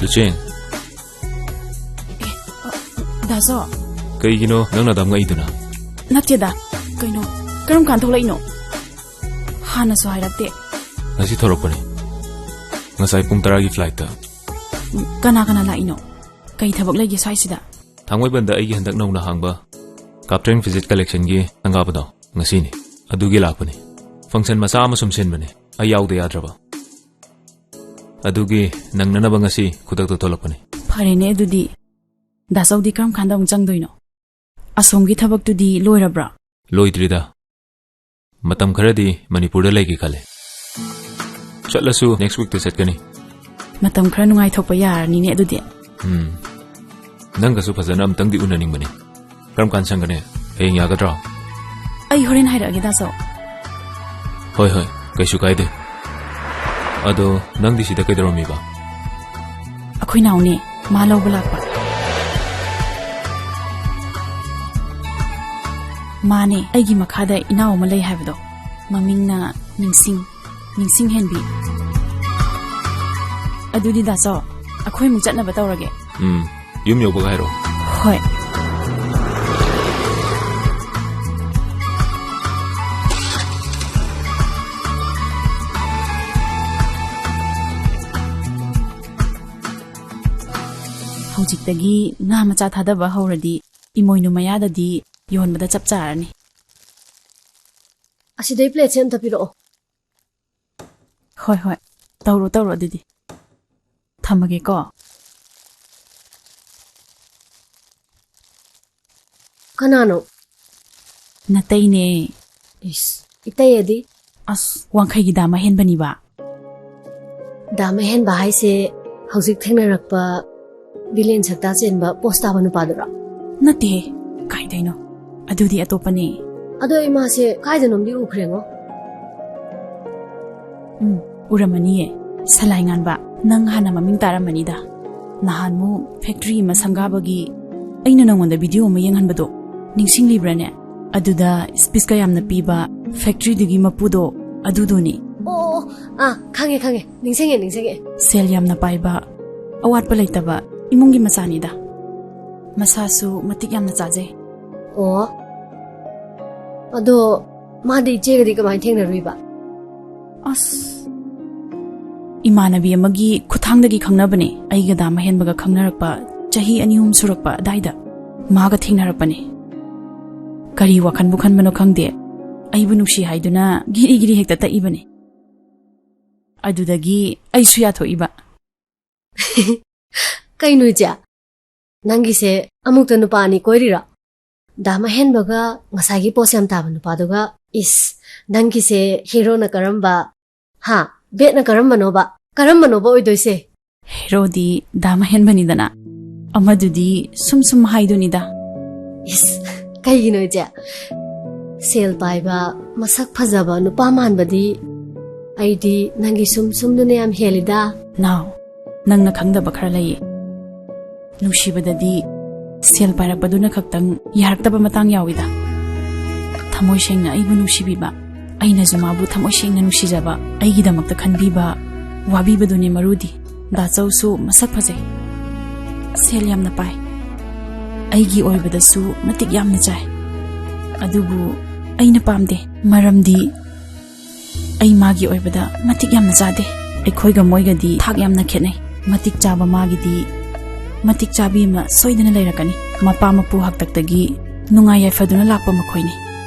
ꯂꯨꯆꯦꯟ꯫ ꯗꯥꯁꯣ꯫ ꯀꯩꯒꯤꯅꯣ ꯅꯪꯅ ꯑꯗꯥꯝ ꯉꯛꯏꯗꯨꯅ? ꯅꯠꯇꯦꯗ꯫ ꯀꯩꯅꯣ, ꯀꯔꯝ ꯀꯥꯟ ꯊꯣꯛꯂꯛꯏꯅꯣ? ꯍꯥꯟꯅꯁꯨ ꯍꯥꯏꯔꯛꯇꯦ꯫ ꯉꯁꯤ ꯊꯣꯛꯂꯛꯄꯅꯤ꯫ ꯉꯁꯥꯏ ꯄꯨꯡ ꯇꯔꯥꯒꯤ flightꯇ꯫ ꯀꯅꯥ ꯀꯅꯥ ꯂꯥꯛꯏꯅꯣ? ꯀꯩ ꯊꯕꯛ ꯂꯩꯒꯦ ꯁ꯭ꯋꯥꯏꯁꯤꯗ? ꯊꯥꯡꯃꯩꯕꯟꯗ ꯑꯩꯒꯤ ꯍꯟꯗꯛ ꯅꯧꯅ ꯍꯥꯡꯕ Kaptren Fizit Collectionꯒꯤ ꯁꯪꯒꯥꯕꯗꯣ ꯉꯁꯤꯅꯤ꯫ ꯑꯗꯨꯒꯤ ꯂꯥꯛꯄꯅꯤ꯫ Function ꯃꯆꯥ ꯑꯃ ꯁꯨꯝ ꯁꯤꯟꯕꯅꯤ꯫ ꯑꯩ ꯌꯥꯎꯗ ꯌꯥꯗ꯭ꯔꯕ꯫ ꯑꯗꯨꯒꯤ ꯅꯪꯅꯅꯕ ꯉꯁꯤ ꯈꯨꯗꯛꯇ ꯊꯣꯛꯂꯛꯄꯅꯤ꯫ ꯐꯔꯦꯅꯦ ꯑꯗꯨꯗꯤ꯫ ꯗꯥꯆꯧꯗꯤ ꯀꯔꯝ ꯀꯥꯟꯗ ꯑꯃꯨꯛ ꯆꯪꯗꯣꯏꯅꯣ? ꯑꯁꯣꯝꯒꯤ ꯊꯕꯛꯇꯨꯗꯤ ꯂꯣꯏꯔꯕ꯭ꯔꯥ? ꯂꯣꯏꯗ꯭ꯔꯤꯗ꯫ ꯃꯇꯝ ꯈꯔꯗꯤ ꯃꯅꯤꯄꯨꯔꯗ ꯂꯩꯒꯦ ꯈꯜꯂꯦ꯫ ꯆꯠꯂꯁꯨ next weekꯇ ꯆꯠꯀꯅꯤ꯫ ꯃꯇꯝ ꯈꯔ ꯅꯨꯡꯉꯥꯏꯊꯣꯛꯄ ꯌꯥꯔꯅꯤꯅꯦ ꯑꯗꯨꯗꯤ꯫ ꯎꯝ꯫ ꯅꯪꯒꯁꯨ ꯐꯖꯅ ꯑꯝꯇꯪꯗꯤ ꯎꯅꯅꯤꯡꯕꯅꯤ꯫ ꯀꯔꯝ ꯀꯥꯟ ꯁꯪꯒꯅꯤ? ꯍꯌꯦꯡ ꯌꯥꯒꯗ꯭ꯔꯣ? ꯑꯩ ꯍꯣꯔꯦꯟ ꯍꯥꯏꯔꯛꯑꯒꯦ, ꯗꯥꯆꯧ꯫ ꯍꯣꯏ, ꯍꯣꯏ, ꯀꯩꯁꯨ ꯀꯥꯏꯗꯦ꯫ ꯑꯗꯣ ꯅꯪꯗꯤ ꯁꯤꯗ ꯀꯩꯗꯧꯔꯝꯃꯤꯕ? ꯑꯩꯈꯣꯏ ꯅꯥꯎꯅꯦ, ꯃꯥ ꯂꯧꯕ ꯂꯥꯛꯄ꯫ ꯃꯥꯅꯦ, ꯑꯩꯒꯤ ꯃꯈꯥꯗ ꯏꯅꯥꯎ ꯑꯃ ꯂꯩ ꯍꯥꯏꯕꯗꯣ, ꯃꯃꯤꯡꯅ ꯅꯤꯡꯁꯤꯡ, ꯅꯤꯡꯁꯤꯡ ꯍꯦꯟꯕꯤ꯫ ꯑꯗꯨꯗꯤ ꯗꯥꯆꯧ, ꯑꯩꯈꯣꯏ ꯑꯃꯨꯛ ꯆꯠꯅꯕ ꯇꯧꯔꯒꯦ꯫ ꯎꯝ, ꯌꯨꯝ ꯌꯧꯕꯒ ꯍꯥꯏꯔꯛꯑꯣ꯫ ꯍꯣꯏ꯫ ꯍꯧꯖꯤꯛꯇꯒꯤ ꯉꯥ ꯃꯆꯥ ꯊꯥꯗꯕ ꯍꯧꯔꯗꯤ ꯏꯃꯣꯏꯅꯨ ꯃꯌꯥꯗꯗꯤ ꯌꯣꯟꯕꯗ ꯆꯞ ꯆꯥꯔꯅꯤ꯫ ꯑꯁꯤꯗꯩ plateꯁꯦ ꯑꯝꯇ ꯄꯤꯔꯛꯑꯣ꯫ ꯍꯣꯏ, ꯍꯣꯏ꯫ ꯇꯧꯔꯣ, ꯇꯧꯔꯣ ꯑꯗꯨꯗꯤ꯫ ꯊꯝꯃꯒꯦꯀꯣ꯫ ꯀꯅꯥꯅꯣ? ꯅꯇꯩꯅꯦ꯫ ꯏꯁ, ꯏꯇꯩ ꯑꯗꯤ? ꯑꯁ, ꯋꯥꯡꯈꯩꯒꯤ ꯗꯥꯝ ꯑꯍꯦꯟꯕꯅꯤꯕ꯫ ꯗꯥꯝ ꯑꯍꯦꯟꯕ ꯍꯥꯏꯁꯦ ꯍꯧꯖꯤꯛ ꯊꯦꯡꯅꯔꯛꯄ ꯚꯤꯂꯦꯟ ꯁꯛꯇꯥ ꯆꯦꯟꯕ ꯄꯣꯁ ꯇꯥꯕ ꯅꯨꯄꯥꯗꯨꯔꯣ? ꯅꯠꯇꯦꯍꯦ, ꯀꯥꯏꯗꯩꯅꯣ? ꯑꯗꯨꯗꯤ ꯑꯇꯣꯞꯄꯅꯦ꯫ ꯑꯗꯣ ꯑꯩ ꯃꯥꯁꯦ ꯀꯥꯏꯗꯅꯣꯝꯗꯤ ꯎꯈ꯭ꯔꯦꯉꯣ꯫ ꯎꯝ, ꯎꯔꯝꯃꯅꯤꯌꯦ꯫ ꯁꯂꯥꯏ ꯉꯥꯟꯕ, ꯅꯪ ꯍꯥꯟꯅ ꯃꯃꯤꯡ ꯇꯥꯔꯝꯃꯅꯤꯗ꯫ ꯅꯍꯥꯟꯃꯨꯛ ꯐꯦꯛꯇ꯭ꯔꯤ ꯑꯃ ꯁꯪꯒꯥꯕꯒꯤ ꯑꯩꯅ ꯅꯪꯉꯣꯟꯗ ꯚꯤꯗꯤꯑꯣ ꯑꯃ ꯌꯦꯡꯍꯟꯕꯗꯣ ꯅꯤꯡꯁꯤꯡꯂꯤꯕ꯭ꯔꯥꯅꯦ? ꯑꯗꯨꯗ ꯁ꯭ꯄꯤꯁꯀ ꯌꯥꯝꯅ ꯄꯤꯕ ꯐꯦꯛꯇ꯭ꯔꯤꯗꯨꯒꯤ ꯃꯄꯨꯗꯣ ꯑꯗꯨꯗꯨꯅꯤ꯫ ꯑꯣ, ꯑꯣ, ꯑꯥ, ꯈꯪꯉꯦ, ꯈꯪꯉꯦ꯫ ꯅꯤꯡꯁꯤꯡꯉꯦ, ꯅꯤꯡꯁꯤꯡꯉꯦ꯫ ꯁꯦꯜ ꯌꯥꯝꯅ ꯄꯥꯏꯕ, ꯑꯋꯥꯠꯄ ꯂꯩꯇꯕ ꯏꯃꯨꯡꯒꯤ ꯃꯆꯥꯅꯤꯗ꯫ ꯃꯁꯥꯁꯨ ꯃꯇꯤꯛ ꯌꯥꯝꯅ ꯆꯥꯖꯩ꯫ ꯑꯣ꯫ ꯑꯗꯣ ꯃꯥꯗꯤ ꯏꯆꯦꯒꯗꯤ ꯀꯃꯥꯏꯅ ꯊꯦꯡꯅꯔꯨꯏꯕ? ꯑꯁ꯫ ꯏꯃꯥꯟꯅꯕꯤ ꯑꯃꯒꯤ ꯈꯨꯠꯊꯥꯡꯗꯒꯤ ꯈꯪꯅꯕꯅꯦ꯫ ꯑꯩꯒ ꯗꯥꯝ ꯑꯍꯦꯟꯕꯒ ꯈꯪꯅꯔꯛꯄ ꯆꯍꯤ ꯑꯅꯤ ꯑꯍꯨꯝ ꯁꯨꯔꯛꯄ ꯑꯗꯥꯏꯗ ꯃꯥꯒ ꯊꯦꯡꯅꯔꯛꯄꯅꯦ꯫ ꯀꯔꯤ ꯋꯥꯈꯟꯕꯨ ꯈꯟꯕꯅꯣ ꯈꯪꯗꯦ, ꯑꯩꯕꯨ ꯅꯨꯡꯁꯤ ꯍꯥꯏꯗꯨꯅ ꯘꯤꯔꯤ ꯘꯤꯔꯤ ꯍꯦꯛꯇ ꯇꯛꯏꯕꯅꯦ꯫ ꯑꯗꯨꯗꯒꯤ ꯑꯩꯁꯨ ꯌꯥꯊꯣꯛꯏꯕ꯫ ꯀꯩꯅꯣ ꯏꯆꯦ? ꯅꯪꯒꯤꯁꯦ ꯑꯃꯨꯛꯇ ꯅꯨꯄꯥ ꯑꯅꯤ ꯀꯣꯏꯔꯤꯔꯣ? ꯗꯥꯝ ꯑꯍꯦꯟꯕꯒ ꯉꯁꯥꯏꯒꯤ ꯄꯣꯁ ꯌꯥꯝ ꯇꯥꯕ ꯅꯨꯄꯥꯗꯨꯒ? ꯏꯁ, ꯅꯪꯒꯤꯁꯦ ꯍꯦꯔꯣꯅ ꯀꯔꯝꯕ? ꯍꯥ? ꯕꯦꯠꯅ ꯀꯔꯝꯕꯅꯣꯕ? ꯀꯔꯝꯕꯅꯣꯕ ꯑꯣꯏꯗꯣꯏꯁꯦ? ꯍꯦꯔꯣꯗꯤ ꯗꯥꯝ ꯑꯍꯦꯟꯕꯅꯤꯗꯅ, ꯑꯃꯗꯨꯗꯤ ꯁꯨꯝ ꯁꯨꯝ ꯍꯥꯏꯗꯨꯅꯤꯗ꯫ ꯏꯁ, ꯀꯩꯒꯤꯅꯣ ꯏꯆꯦ? ꯁꯦꯜ ꯄꯥꯏꯕ, ꯃꯁꯛ ꯐꯖꯕ ꯅꯨꯄꯥ ꯃꯥꯟꯕꯗꯤ ꯑꯩꯗꯤ ꯅꯪꯒꯤ ꯁꯨꯝ ꯁꯨꯝꯗꯨꯅ ꯌꯥꯝ ꯍꯦꯜꯂꯤꯗ꯫ ꯅꯥꯎ, ꯅꯪꯅ ꯈꯪꯗꯕ ꯈꯔ ꯂꯩꯌꯦ꯫ ꯅꯨꯡꯁꯤꯕꯗꯗꯤ ꯁꯦꯜ ꯄꯥꯏꯔꯛꯄꯗꯨꯅ ꯈꯛꯇꯪ ꯌꯥꯔꯛꯇꯕ ꯃꯇꯥꯡ ꯌꯥꯎꯏꯗ꯫ ꯊꯃꯣꯏ ꯁꯦꯡꯅ ꯑꯩꯕꯨ ꯅꯨꯡꯁꯤꯕꯤꯕ, ꯑꯩꯅꯁꯨ ꯃꯥꯕꯨ ꯊꯃꯣꯏ ꯁꯦꯡꯅ ꯅꯨꯡꯁꯤꯖꯕ, ꯑꯩꯒꯤꯗꯃꯛꯇ ꯈꯟꯕꯤꯕ, ꯋꯥꯕꯤꯕꯗꯨꯅꯦ ꯃꯔꯨꯗꯤ꯫ ꯗꯥꯆꯧꯁꯨ ꯃꯁꯛ ꯐꯖꯩ, ꯁꯦꯜ ꯌꯥꯝꯅ ꯄꯥꯏ, ꯑꯩꯒꯤ ꯑꯣꯏꯕꯗꯁꯨ ꯃꯇꯤꯛ ꯌꯥꯝꯅ ꯆꯥꯏ꯫ ꯑꯗꯨꯕꯨ ꯑꯩꯅ ꯄꯥꯝꯗꯦ, ꯃꯔꯝꯗꯤ ꯑꯩ ꯃꯥꯒꯤ ꯑꯣꯏꯕꯗ ꯃꯇꯤꯛ ꯌꯥꯝꯅ ꯆꯥꯗꯦ꯫ ꯑꯩꯈꯣꯏꯒ ꯃꯣꯏꯒꯗꯤ ꯊꯥꯛ ꯌꯥꯝꯅ ꯈꯦꯠꯅꯩ꯫ ꯃꯇꯤꯛ ꯆꯥꯕ ꯃꯥꯒꯤꯗꯤ ꯃꯇꯤꯛ ꯆꯥꯕꯤ ꯑꯃ ꯁꯣꯏꯗꯅ ꯂꯩꯔꯛꯀꯅꯤ꯫ ꯃꯄꯥ ꯃꯄꯨ ꯍꯥꯛꯇꯛꯇꯒꯤ ꯅꯨꯡꯉꯥꯏ ꯌꯥꯏꯐꯗꯨꯅ ꯂꯥꯛꯄ ꯃꯈꯣꯏꯅꯤ꯫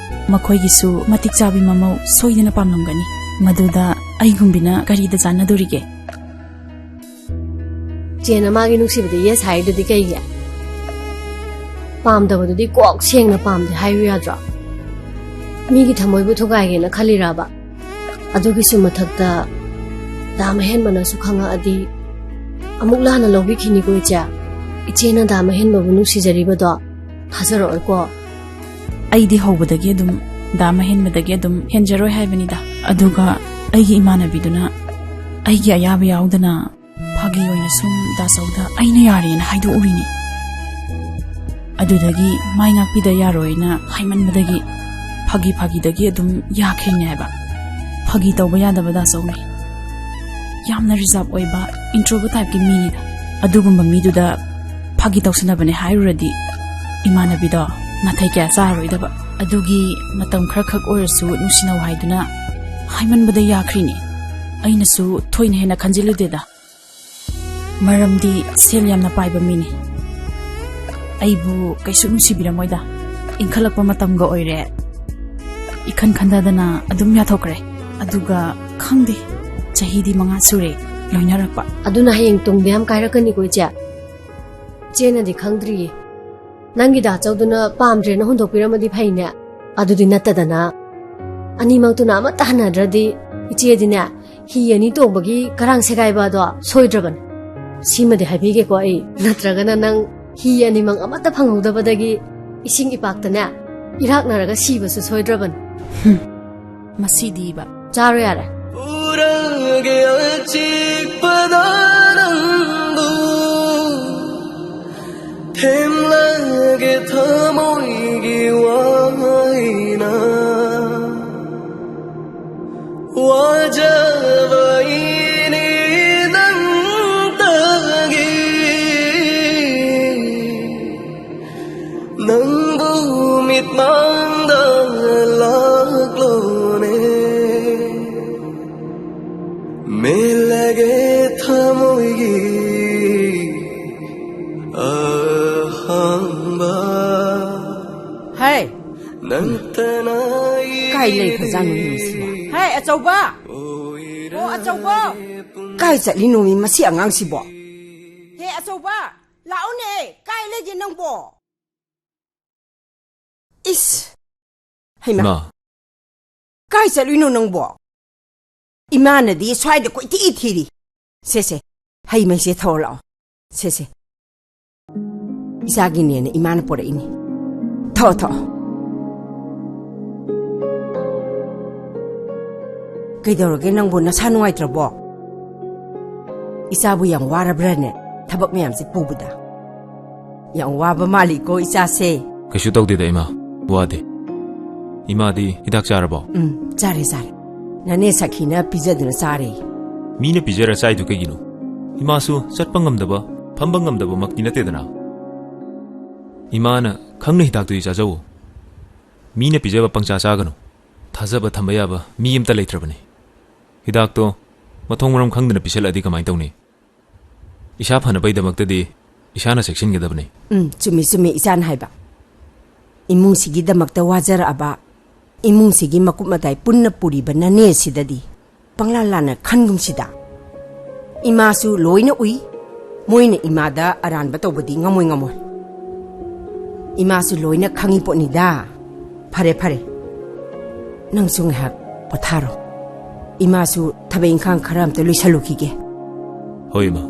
ꯃꯈꯣꯏꯒꯤꯁꯨ ꯃꯇꯤꯛ ꯆꯥꯕꯤ ꯃꯃꯧ ꯁꯣꯏꯗꯅ ꯄꯥꯝꯂꯝꯒꯅꯤ꯫ ꯃꯗꯨꯗ ꯑꯩꯒꯨꯝꯕꯤꯅ ꯀꯔꯤꯗ ꯆꯥꯟꯅꯗꯣꯔꯤꯒꯦ? ꯆꯦꯅ ꯃꯥꯒꯤ ꯅꯨꯡꯁꯤꯕꯗ ꯌꯦꯁ ꯍꯥꯏꯔꯤꯗꯨꯗꯤ ꯀꯩꯒꯤ? ꯄꯥꯝꯗꯕꯗꯨꯗꯤ ꯀꯣꯛ ꯁꯦꯡꯅ ꯄꯥꯝꯗꯦ ꯍꯥꯏꯌꯨ ꯌꯥꯗ꯭ꯔꯣ? ꯃꯤꯒꯤ ꯊꯃꯣꯏꯕꯨ ꯊꯨꯒꯥꯏꯒꯦꯅ ꯈꯜꯂꯤꯔꯕ? ꯑꯗꯨꯒꯤꯁꯨ ꯃꯊꯛꯇ ꯗꯥꯝ ꯑꯍꯦꯟꯕꯅꯁꯨ ꯈꯪꯉꯛꯑꯗꯤ ꯑꯃꯨꯛ ꯂꯥꯟꯅ ꯂꯧꯕꯤꯈꯤꯅꯤꯀꯣ ꯏꯆꯦ꯫ ꯏꯆꯦꯅ ꯗꯥꯝ ꯑꯍꯦꯟꯕꯕꯨ ꯅꯨꯡꯁꯤꯖꯔꯤꯕꯗꯣ ꯊꯥꯖꯔꯛꯑꯣꯏꯀꯣ꯫ ꯑꯩꯗꯤ ꯍꯧꯕꯗꯒꯤ ꯑꯗꯨꯝ ꯗꯥꯝ ꯑꯍꯦꯟꯕꯗꯒꯤ ꯑꯗꯨꯝ ꯍꯦꯟꯖꯔꯣꯏ ꯍꯥꯏꯕꯅꯤꯗ꯫ ꯑꯗꯨꯒ ꯑꯩꯒꯤ ꯏꯃꯥꯟꯅꯕꯤꯗꯨꯅ ꯑꯩꯒꯤ ꯑꯌꯥꯕ ꯌꯥꯎꯗꯅ ꯐꯥꯒꯤ ꯑꯣꯏꯅ ꯁꯨꯝ ꯗꯥꯆꯧꯗ ꯑꯩꯅ ꯌꯥꯔꯦꯅ ꯍꯥꯏꯗꯣꯛꯎꯔꯤꯅꯤ꯫ ꯑꯗꯨꯗꯒꯤ ꯃꯥꯏ ꯉꯥꯛꯄꯤꯗ ꯌꯥꯔꯣꯏꯅ ꯍꯥꯏꯃꯟꯕꯗꯒꯤ ꯐꯥꯒꯤ ꯐꯥꯒꯤꯗꯒꯤ ꯑꯗꯨꯝ ꯌꯥꯈ꯭ꯔꯤꯅꯦ ꯍꯥꯏꯕ꯫ ꯐꯥꯒꯤ ꯇꯧꯕ ꯌꯥꯗꯕ ꯗꯥꯆꯧꯅꯦ꯫ ꯌꯥꯝꯅ ꯔꯤꯖꯥꯔꯚ ꯑꯣꯏꯕ, ꯏꯟꯇ꯭ꯔꯣꯕꯔꯠ ꯇꯥꯏꯞꯀꯤ ꯃꯤꯅꯤꯗ꯫ ꯑꯗꯨꯒꯨꯝꯕ ꯃꯤꯗꯨꯗ ꯐꯥꯒꯤ ꯇꯧꯁꯟꯅꯕꯅꯦ ꯍꯥꯏꯔꯨꯔꯗꯤ ꯏꯃꯥꯟꯅꯕꯤꯗꯣ ꯅꯥꯊꯩ ꯀꯌꯥ ꯆꯥꯔꯔꯣꯏꯗꯕ꯫ ꯑꯗꯨꯒꯤ ꯃꯇꯝ ꯈꯔꯈꯛ ꯑꯣꯏꯔꯁꯨ ꯅꯨꯡꯁꯤꯅꯧ ꯍꯥꯏꯗꯨꯅ ꯍꯥꯏꯃꯟꯕꯗ ꯌꯥꯈ꯭ꯔꯤꯅꯤ꯫ ꯑꯩꯅꯁꯨ ꯊꯣꯏꯅ ꯍꯦꯟꯅ ꯈꯟꯖꯤꯜꯂꯨꯗꯦꯗ꯫ ꯃꯔꯝꯗꯤ ꯁꯦꯜ ꯌꯥꯝꯅ ꯄꯥꯏꯕ ꯃꯤꯅꯤ꯫ ꯑꯩꯕꯨ ꯀꯩꯁꯨ ꯅꯨꯡꯁꯤꯕꯤꯔꯝꯃꯣꯏꯗ꯫ ꯏꯟꯈꯠꯂꯛꯄ ꯃꯇꯝꯒ ꯑꯣꯏꯔꯦ꯫ ꯏꯈꯟ ꯈꯟꯊꯗꯅ ꯑꯗꯨꯝ ꯌꯥꯊꯣꯛꯈ꯭ꯔꯦ꯫ ꯑꯗꯨꯒ ꯈꯪꯗꯦ, ꯆꯍꯤꯗꯤ ꯃꯉꯥ ꯁꯨꯔꯦ ꯂꯣꯏꯅꯔꯛꯄ꯫ ꯑꯗꯨꯅ ꯍꯌꯦꯡ ꯇꯨꯡꯗ ꯌꯥꯝ ꯀꯥꯏꯔꯛꯀꯅꯤꯀꯣ ꯏꯆꯦ꯫ ꯏꯆꯦꯅꯗꯤ ꯈꯪꯗ꯭ꯔꯤꯌꯦ꯫ ꯅꯪꯒꯤ ꯗꯥꯆꯧꯗꯨꯅ ꯄꯥꯝꯗ꯭ꯔꯦꯅ ꯍꯨꯟꯗꯣꯛꯄꯤꯔꯝꯃꯗꯤ ꯐꯩꯅꯦ꯫ ꯑꯗꯨꯗꯤ ꯅꯠꯇꯗꯅ ꯑꯅꯤꯃꯛꯇꯨꯅ ꯑꯃꯠꯇ ꯍꯟꯅꯗ꯭ꯔꯗꯤ ꯏꯆꯦꯗꯤꯅꯦ ꯍꯤ ꯑꯅꯤ ꯇꯣꯡꯕꯒꯤ ꯀꯔꯥꯡ ꯁꯦꯒꯥꯏꯕ ꯑꯗꯣ ꯁꯣꯏꯗ꯭ꯔꯕꯅꯤ꯫ ꯁꯤꯃꯗꯤ ꯍꯥꯏꯕꯤꯒꯦꯀꯣ ꯑꯩ, ꯅꯠꯇ꯭ꯔꯒꯅ ꯅꯪ ꯍꯤ ꯑꯅꯤꯃꯛ ꯑꯃꯠꯇ ꯐꯪꯍꯧꯗꯕꯗꯒꯤ ꯏꯁꯤꯡ ꯏꯄꯥꯛꯇꯅꯦ ꯏꯔꯥꯛꯅꯔꯒ ꯁꯤꯕꯁꯨ ꯁꯣꯏꯗ꯭ꯔꯕꯅꯤ꯫ ꯃꯁꯤꯗꯤꯕ꯫ ꯆꯥꯔꯣ ꯌꯥꯔꯦ꯫ ꯎꯔꯒꯦ ꯑꯆꯤꯛꯄꯗ ꯅꯪꯕꯨ, ꯊꯦꯝꯂꯒꯦ ꯊꯃꯣꯏꯒꯤ ꯋꯥꯍꯩꯅ꯫ ꯋꯥꯖꯕ ꯏꯅꯤ ꯅꯪꯇꯒꯤ, ꯅꯪꯕꯨ ꯃꯤꯠꯃꯥꯡꯗ ꯂꯥꯛꯂꯣꯅꯦ꯫ ꯃꯦꯠꯂꯒꯦ ꯊꯃꯣꯏꯒꯤ ꯑꯍꯥꯡꯕ꯫ ꯍꯥꯏ꯫ ꯅꯪꯇꯅ ꯀꯥꯏ ꯂꯩꯈ꯭ꯔꯖꯥꯠꯅꯣ ꯅꯨꯃꯤꯠꯁꯤꯕꯣ? ꯍꯥꯏ, ꯑꯆꯧꯕ! ꯑꯣ, ꯑꯆꯧꯕ! ꯀꯥꯏ ꯆꯠꯂꯤꯅꯣꯃꯤ ꯃꯁꯤ ꯑꯉꯥꯡꯁꯤꯕꯣ? ꯍꯦ, ꯑꯆꯧꯕ! ꯂꯥꯛꯎꯅꯦ! ꯀꯥꯏ ꯂꯩꯒꯦ ꯅꯪꯕꯣ? ꯏꯁ! ꯍꯩꯃꯥ! ꯏꯃꯥ, ꯀꯥꯏ ꯆꯠꯂꯨꯏꯅꯣ ꯅꯪꯕꯣ? ꯏꯃꯥꯅꯗꯤ ꯁ꯭ꯋꯥꯏꯗ ꯀꯣꯏꯊꯤ ꯊꯤꯔꯤ꯫ ꯁꯦ, ꯁꯦ, ꯍꯩ ꯃꯍꯤꯁꯦ ꯊꯛꯑꯣ ꯂꯥꯛꯑꯣ꯫ ꯁꯦ, ꯁꯦ꯫ ꯏꯆꯥꯒꯤꯅꯦꯅ ꯏꯃꯥꯅ ꯄꯣꯔꯛꯏꯅꯤ꯫ ꯊꯛꯑꯣ, ꯊꯛꯑꯣ꯫ ꯀꯩꯗꯧꯔꯒꯦ ꯅꯪꯕꯨ, ꯅꯁꯥ ꯅꯨꯡꯉꯥꯏꯇ꯭ꯔꯕꯣ? ꯏꯆꯥꯕꯨ ꯌꯥꯝ ꯋꯥꯔꯕ꯭ꯔꯥꯅꯦ, ꯊꯕꯛ ꯃꯌꯥꯝꯁꯦ ꯄꯨꯕꯗ? ꯌꯥꯝ ꯋꯥꯕ ꯃꯥꯜꯂꯤꯀꯣ ꯏꯆꯥꯁꯦ꯫ ꯀꯩꯁꯨ ꯇꯧꯗꯦꯗ ꯏꯃꯥ, ꯋꯥꯗꯦ꯫ ꯏꯃꯥꯗꯤ ꯍꯤꯗꯥꯛ ꯆꯥꯔꯕꯣ? ꯎꯝ, ꯆꯥꯔꯦ, ꯆꯥꯔꯦ꯫ ꯅꯅꯦ ꯁꯈꯤꯅ ꯄꯤꯖꯗꯨꯅ ꯆꯥꯔꯦ꯫ ꯃꯤꯅ ꯄꯤꯖꯔ ꯆꯥꯏꯗꯨ ꯀꯩꯒꯤꯅꯣ? ꯏꯃꯥꯁꯨ ꯆꯠꯄ ꯉꯝꯗꯕ, ꯐꯝꯕ ꯉꯝꯗꯕꯃꯛꯇꯤ ꯅꯠꯇꯦꯗꯅ꯫ ꯏꯃꯥꯅ ꯈꯪꯅ ꯍꯤꯗꯥꯛꯇꯨꯗꯤ ꯆꯥꯖꯧꯋꯣ꯫ ꯃꯤꯅ ꯄꯤꯖꯕ ꯄꯪꯆꯥ ꯆꯥꯒꯅꯨ꯫ ꯊꯥꯖꯕ ꯊꯝꯕ ꯌꯥꯕ ꯃꯤ ꯑꯃꯇ ꯂꯩꯇ꯭ꯔꯕꯅꯤ꯫ ꯍꯤꯗꯥꯛꯇꯣ ꯃꯊꯣꯡ ꯃꯔꯝ ꯈꯪꯗꯅ ꯄꯤꯁꯜꯂꯛꯑꯗꯤ ꯀꯃꯥꯏꯅ ꯇꯧꯅꯤ? ꯏꯁꯥ ꯐꯅꯕꯒꯤꯗꯃꯛꯇꯗꯤ ꯏꯁꯥꯅ ꯆꯦꯛꯁꯤꯟꯒꯗꯕꯅꯤ꯫ ꯎꯝ, ꯆꯨꯝꯃꯤ, ꯆꯨꯝꯃꯤ ꯏꯆꯥꯅ ꯍꯥꯏꯕ꯫ ꯏꯃꯨꯡꯁꯤꯒꯤꯗꯃꯛꯇ ꯋꯥꯖꯔꯛꯑꯕ, ꯏꯃꯨꯡꯁꯤꯒꯤ ꯃꯀꯨꯞ ꯃꯇꯥꯏ ꯄꯨꯟꯅ ꯄꯨꯔꯤꯕ ꯅꯅꯦꯁꯤꯗꯗꯤ ꯄꯪꯂꯥꯟ ꯂꯥꯟꯅ ꯈꯟꯒꯨꯝꯁꯤꯗ꯫ ꯏꯃꯥꯁꯨ ꯂꯣꯏꯅ ꯎꯏ, ꯃꯣꯏꯅ ꯏꯃꯥꯗ ꯑꯔꯥꯟꯕ ꯇꯧꯕꯗꯤ ꯉꯝꯃꯣꯏ, ꯉꯝꯃꯣꯏ꯫ ꯏꯃꯥꯁꯨ ꯂꯣꯏꯅ ꯈꯪꯉꯤ ꯄꯣꯠꯅꯤꯗ꯫ ꯐꯔꯦ, ꯐꯔꯦ꯫ ꯅꯪꯁꯨ ꯉꯥꯏꯍꯥꯛ ꯄꯣꯊꯥꯔꯣ꯫ ꯏꯃꯥꯁꯨ ꯊꯕꯛ ꯏꯪꯈꯥꯡ ꯈꯔ ꯑꯝꯇ ꯂꯣꯏꯁꯜꯂꯨꯈꯤꯒꯦ꯫ ꯍꯣꯏ, ꯏꯃꯥ꯫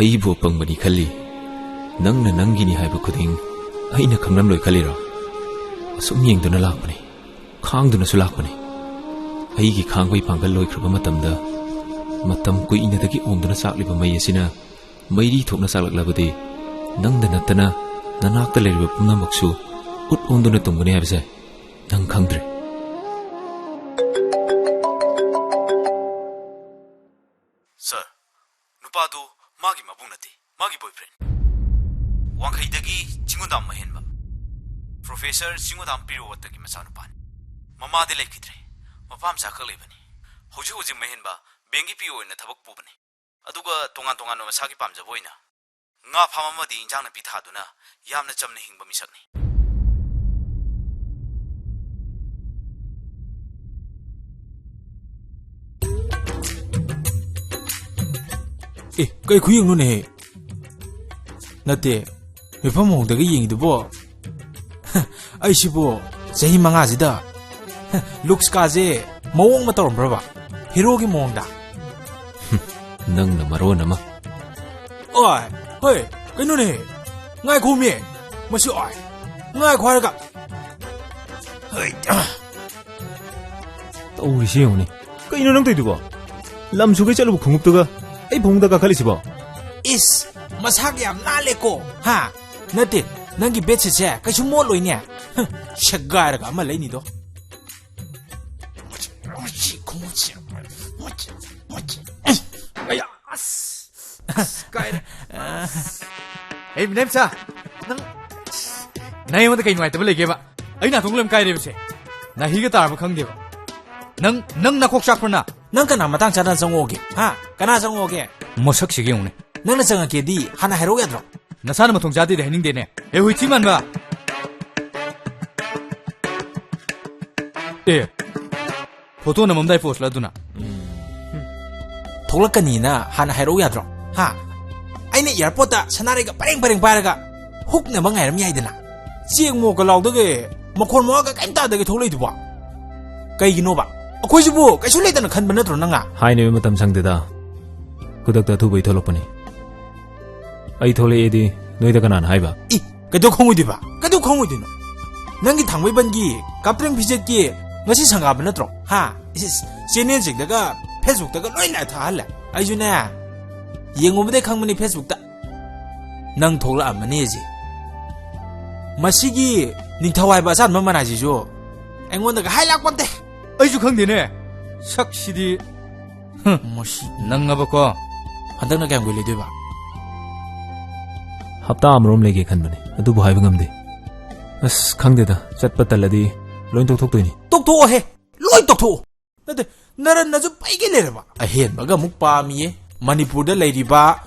ꯑꯩꯕꯨ ꯑꯄꯪꯕꯅꯤ ꯈꯜꯂꯤ꯫ ꯅꯪꯅ ꯅꯪꯒꯤꯅꯤ ꯍꯥꯏꯕ ꯈꯨꯗꯤꯡ ꯑꯩꯅ ꯈꯪꯂꯝꯂꯣꯏ ꯈꯜꯂꯤꯔꯣ? ꯑꯁꯨꯝ ꯌꯦꯡꯗꯨꯅ ꯂꯥꯛꯄꯅꯤ, ꯈꯥꯡꯗꯨꯅꯁꯨ ꯂꯥꯛꯄꯅꯤ꯫ ꯑꯩꯒꯤ ꯈꯥꯡꯕꯩ ꯄꯥꯡꯒꯜ ꯂꯣꯏꯈ꯭ꯔꯕ ꯃꯇꯝꯗ, ꯃꯇꯝ ꯀꯨꯏꯅꯗꯒꯤ ꯑꯣꯝꯗꯨꯅ ꯆꯥꯛꯂꯤꯕ ꯃꯩ ꯑꯁꯤꯅ ꯃꯩꯔꯤ ꯊꯣꯛꯅ ꯆꯥꯛꯂꯛꯂꯕꯗꯤ, ꯅꯪꯗ ꯅꯠꯇꯅ ꯅꯅꯥꯛꯇ ꯂꯩꯔꯤꯕ ꯄꯨꯝꯅꯃꯛꯁꯨ ꯎꯠ ꯑꯣꯟꯗꯨꯅ ꯇꯨꯝꯒꯅꯤ ꯍꯥꯏꯕꯁꯦ ꯅꯪ ꯈꯪꯗ꯭ꯔꯦ꯫ ꯁꯥꯔ, ꯅꯨꯄꯥꯗꯨ ꯃꯥꯒꯤ ꯃꯕꯨꯡ ꯅꯠꯇꯦ, ꯃꯥꯒꯤ ꯕꯣꯏꯐ꯭ꯔꯦꯟ꯫ ꯋꯥꯡꯈꯩꯗꯒꯤ ꯆꯤꯡꯉꯨꯗꯥꯝ ꯃꯍꯦꯟꯕ꯫ ꯄ꯭ꯔꯣꯐꯦꯁꯔ ꯆꯤꯡꯉꯨꯗꯥꯝ ꯄꯤꯔꯨꯋꯠꯇꯒꯤ ꯃꯆꯥꯅꯨꯄꯥꯅꯤ꯫ ꯃꯃꯥꯗꯤ ꯂꯩꯈꯤꯗ꯭ꯔꯦ꯫ ꯃꯄꯥ ꯃꯆꯥ ꯈꯛ ꯂꯩꯕꯅꯤ꯫ ꯍꯧꯖꯤꯛ ꯍꯧꯖꯤꯛ ꯃꯍꯦꯟꯕ ꯕꯦꯡꯒꯤ ꯄꯤ ꯑꯣ ꯑꯣꯏꯅ ꯊꯕꯛ ꯄꯨꯕꯅꯤ꯫ ꯑꯗꯨꯒ ꯇꯣꯉꯥꯟ ꯇꯣꯉꯥꯟꯕ ꯃꯁꯥꯒꯤ ꯄꯥꯝꯖꯕ ꯑꯣꯏꯅ ꯉꯥ ꯐꯥꯝ ꯑꯃꯗꯤ ꯏꯟꯖꯥꯡ ꯅꯥꯄꯤ ꯊꯥꯗꯨꯅ ꯌꯥꯝꯅ ꯆꯝꯅ ꯍꯤꯡꯕ ꯃꯤꯁꯛꯅꯤ꯫ ꯑꯦ, ꯀꯩ ꯈꯨꯌꯦꯡꯅꯣꯅꯦꯍꯦ? ꯅꯠꯇꯦ, ꯃꯤꯐꯝ ꯍꯣꯡꯗꯒ ꯌꯦꯡꯉꯤꯗꯨꯕꯣ? ꯑꯩꯁꯤꯕꯨ ꯆꯍꯤ ꯃꯉꯥꯁꯤꯗ ꯂꯨꯛꯁꯀꯥꯁꯦ ꯃꯑꯣꯡ ꯑꯃ ꯇꯧꯔꯝꯕ꯭ꯔꯕ? ꯍꯤꯔꯣꯒꯤ ꯃꯑꯣꯡꯗ? ꯅꯪꯅ ꯃꯔꯣꯟ ꯑꯃ꯫ ꯑꯣꯏ, ꯍꯣꯏ, ꯀꯩꯅꯣꯅꯦ? ꯉꯥꯏꯈꯣꯃꯤ꯫ ꯃꯁꯤ, ꯑꯣꯏ, ꯉꯥꯏꯈꯣ ꯍꯥꯏꯔꯒ꯫ ꯍꯣꯏ, ꯑ꯫ ꯇꯧꯔꯤꯁꯤ ꯌꯦꯡꯉꯨꯅꯦ꯫ ꯀꯩꯅꯣ ꯅꯪ ꯇꯧꯏꯗꯨꯕꯣ? ꯂꯝ ꯁꯨꯒꯩ ꯆꯠꯂꯨꯕ ꯈꯣꯡꯎꯞꯇꯨꯒ ꯑꯩ ꯐꯃꯨꯡꯗ ꯀꯥꯈꯠꯂꯤꯁꯤꯕꯣ? ꯏꯁ, ꯃꯁꯥꯒ ꯌꯥꯝ ꯅꯥꯜꯂꯦꯀꯣ, ꯍꯥ? ꯅꯠꯇꯦ, ꯅꯪꯒꯤ ꯕꯦꯗꯁꯤꯠꯁꯦ ꯀꯩꯁꯨ ꯃꯣꯠꯂꯣꯏꯅꯦ꯫ ꯍ, ꯁꯦꯒꯥꯏꯔꯒ ꯑꯃ ꯂꯩꯅꯤꯗꯣ꯫ ꯃꯁꯤ ꯈꯣꯡꯎꯞꯁꯦ, ꯃꯁꯤ, ꯃꯁꯤ, ꯃꯁꯤ꯫ ꯑꯌꯥ, ꯑꯁ, ꯑꯁ, ꯀꯥꯏꯔꯦ꯫ ꯑꯦ, ꯃꯤꯅꯦꯝꯆꯥ, ꯅꯪ, ꯅꯪ ꯑꯩꯉꯣꯟꯗ ꯀꯩ ꯅꯨꯡꯉꯥꯏꯇꯕ ꯂꯩꯒꯦꯕ? ꯑꯩ ꯅꯥꯇꯣꯟ ꯂꯣꯏ ꯀꯥꯏꯔꯦꯕꯁꯦ꯫ ꯅꯥꯍꯤꯒ ꯇꯥꯔꯕ ꯈꯪꯗꯦꯕ꯫ ꯅꯪ, ꯅꯪ ꯅꯀꯣꯛ ꯆꯥꯛꯄ꯭ꯔ ꯅ? ꯅꯪ ꯀꯅꯥ ꯃꯇꯥꯡ ꯆꯥꯗꯅ ꯆꯪꯉꯛꯑꯣꯒꯦ? ꯍꯥ? ꯀꯅꯥ ꯆꯪꯉꯛꯑꯣꯒꯦ? ꯃꯁꯛꯁꯤꯒ ꯌꯦꯡꯉꯨꯅꯦ꯫ ꯅꯪꯅ ꯆꯪꯉꯛꯀꯦꯗꯤ ꯍꯥꯟꯅ ꯍꯥꯏꯔꯛꯎ ꯌꯥꯗ꯭ꯔꯣ? ꯅꯁꯥꯅ ꯃꯊꯣꯡ ꯆꯥꯗꯦꯗꯤ ꯍꯥꯏꯅꯤꯡꯗꯦꯅꯦ꯫ ꯑꯦ, ꯍꯨꯏꯊꯤ ꯃꯥꯟꯕ꯫ ꯑꯦ, ꯐꯣꯇꯣ ꯅꯝꯃꯝꯗꯥꯏ ꯄꯣꯁꯂ ꯑꯗꯨꯅ? ꯊꯣꯛꯂꯛꯀꯅꯤꯅ ꯍꯥꯟꯅ ꯍꯥꯏꯔꯛꯎ ꯌꯥꯗ꯭ꯔꯣ? ꯍꯥ? ꯑꯩꯅ ꯑꯦꯌꯥꯔꯄꯣꯔꯠꯇ ꯁꯅꯥꯔꯩꯒ ꯄꯔꯦꯡ ꯄꯔꯦꯡ ꯄꯥꯏꯔꯒ ꯍꯨꯛꯅꯕ ꯉꯥꯏꯔꯝ ꯌꯥꯏꯗꯅ꯫ ꯆꯦꯡ ꯃꯣꯛꯀ ꯂꯥꯎꯗꯒꯩ ꯃꯈꯣꯟ ꯃꯋꯥꯒ ꯀꯩꯝ ꯇꯥꯗꯒꯩ ꯊꯣꯛꯂꯛꯏꯗꯨꯕꯣ? ꯀꯩꯒꯤꯅꯣꯕ? ꯑꯩꯈꯣꯏꯁꯤꯕꯨ ꯀꯩꯁꯨ ꯂꯩꯇꯅ ꯈꯟꯕ ꯅꯠꯇ꯭ꯔꯣ ꯅꯪꯅ? ꯍꯥꯏꯅꯕ ꯃꯇꯝ ꯁꯪꯗꯦꯗ꯫ ꯈꯨꯗꯛꯇ ꯑꯊꯨꯕꯩ ꯊꯣꯛꯂꯛꯄꯅꯤ꯫ ꯑꯩ ꯊꯣꯛꯂꯛꯑꯦꯗꯤ ꯅꯣꯏꯗ ꯀꯅꯥꯅ ꯍꯥꯏꯕ? ꯏ, ꯀꯩꯗꯧ ꯈꯪꯉꯣꯏꯗꯣꯏꯕ? ꯀꯩꯗꯧ ꯈꯪꯉꯣꯏꯗꯣꯏꯅꯣ? ꯅꯪꯒꯤ ꯊꯥꯡꯃꯩꯕꯟꯒꯤ ꯀꯥꯞꯇ꯭ꯔꯦꯡ ꯐꯤꯖꯦꯠꯀꯤ ꯉꯁꯤ ꯁꯪꯒꯥꯕ ꯅꯠꯇ꯭ꯔꯣ? ꯍꯥ? ꯏꯁ, ꯏꯁ, ꯆꯦꯅꯦꯜꯁꯤꯡꯗꯒ, Facebookꯇꯒ ꯂꯣꯏ ꯂꯥꯏ ꯊꯥꯍꯜꯂꯦ꯫ ꯑꯩꯁꯨꯅꯦ, ꯌꯦꯡꯉꯨꯕꯗꯩ ꯈꯪꯕꯅꯤ Facebookꯇ꯫ ꯅꯪ ꯊꯣꯛꯂꯛꯑꯝꯃꯅꯤ ꯑꯁꯤ꯫ ꯃꯁꯤꯒꯤ ꯅꯤꯡꯊꯧ ꯍꯥꯏꯕ ꯑꯆꯥꯟꯕ ꯃꯅꯥꯏꯁꯤꯁꯨ ꯑꯩꯉꯣꯟꯗꯒ ꯍꯥꯏ ꯂꯥꯛꯄꯣꯟꯇꯦ꯫ ꯑꯩꯁꯨ ꯈꯪꯗꯦꯅꯦ꯫ ꯁꯛꯁꯤꯗꯤ꯫ ꯍꯨꯝ꯫ ꯃꯁꯤ ꯅꯪꯉꯕꯀꯣ? ꯍꯟꯗꯛꯅ ꯀꯌꯥꯝ ꯀꯨꯏ ꯂꯩꯗꯣꯏꯕ? ꯍꯞꯇꯥ ꯑꯃꯔꯣꯝ ꯂꯩꯒꯦ ꯈꯟꯕꯅꯦ, ꯑꯗꯨꯕꯨ ꯍꯥꯏꯕ ꯉꯝꯗꯦ꯫ ꯑꯁ, ꯈꯪꯗꯦꯗ, ꯆꯠꯄ ꯇꯜꯂꯗꯤ ꯂꯣꯏ ꯇꯣꯛꯊꯣꯛꯇꯣꯏꯅꯤ꯫ ꯇꯣꯛꯊꯣꯛꯑꯣꯍꯦ! ꯂꯣꯏ ꯇꯣꯛꯊꯣꯛꯑꯣ! ꯅꯠꯇꯦ, ꯅꯔꯟꯅꯁꯨ ꯄꯩꯒꯩ ꯂꯩꯔꯕ? ꯑꯍꯦꯟꯕꯒ ꯑꯃꯨꯛ ꯄꯥꯝꯃꯤꯌꯦ꯫ ꯃꯅꯤꯄꯨꯔꯗ ꯂꯩꯔꯤꯕ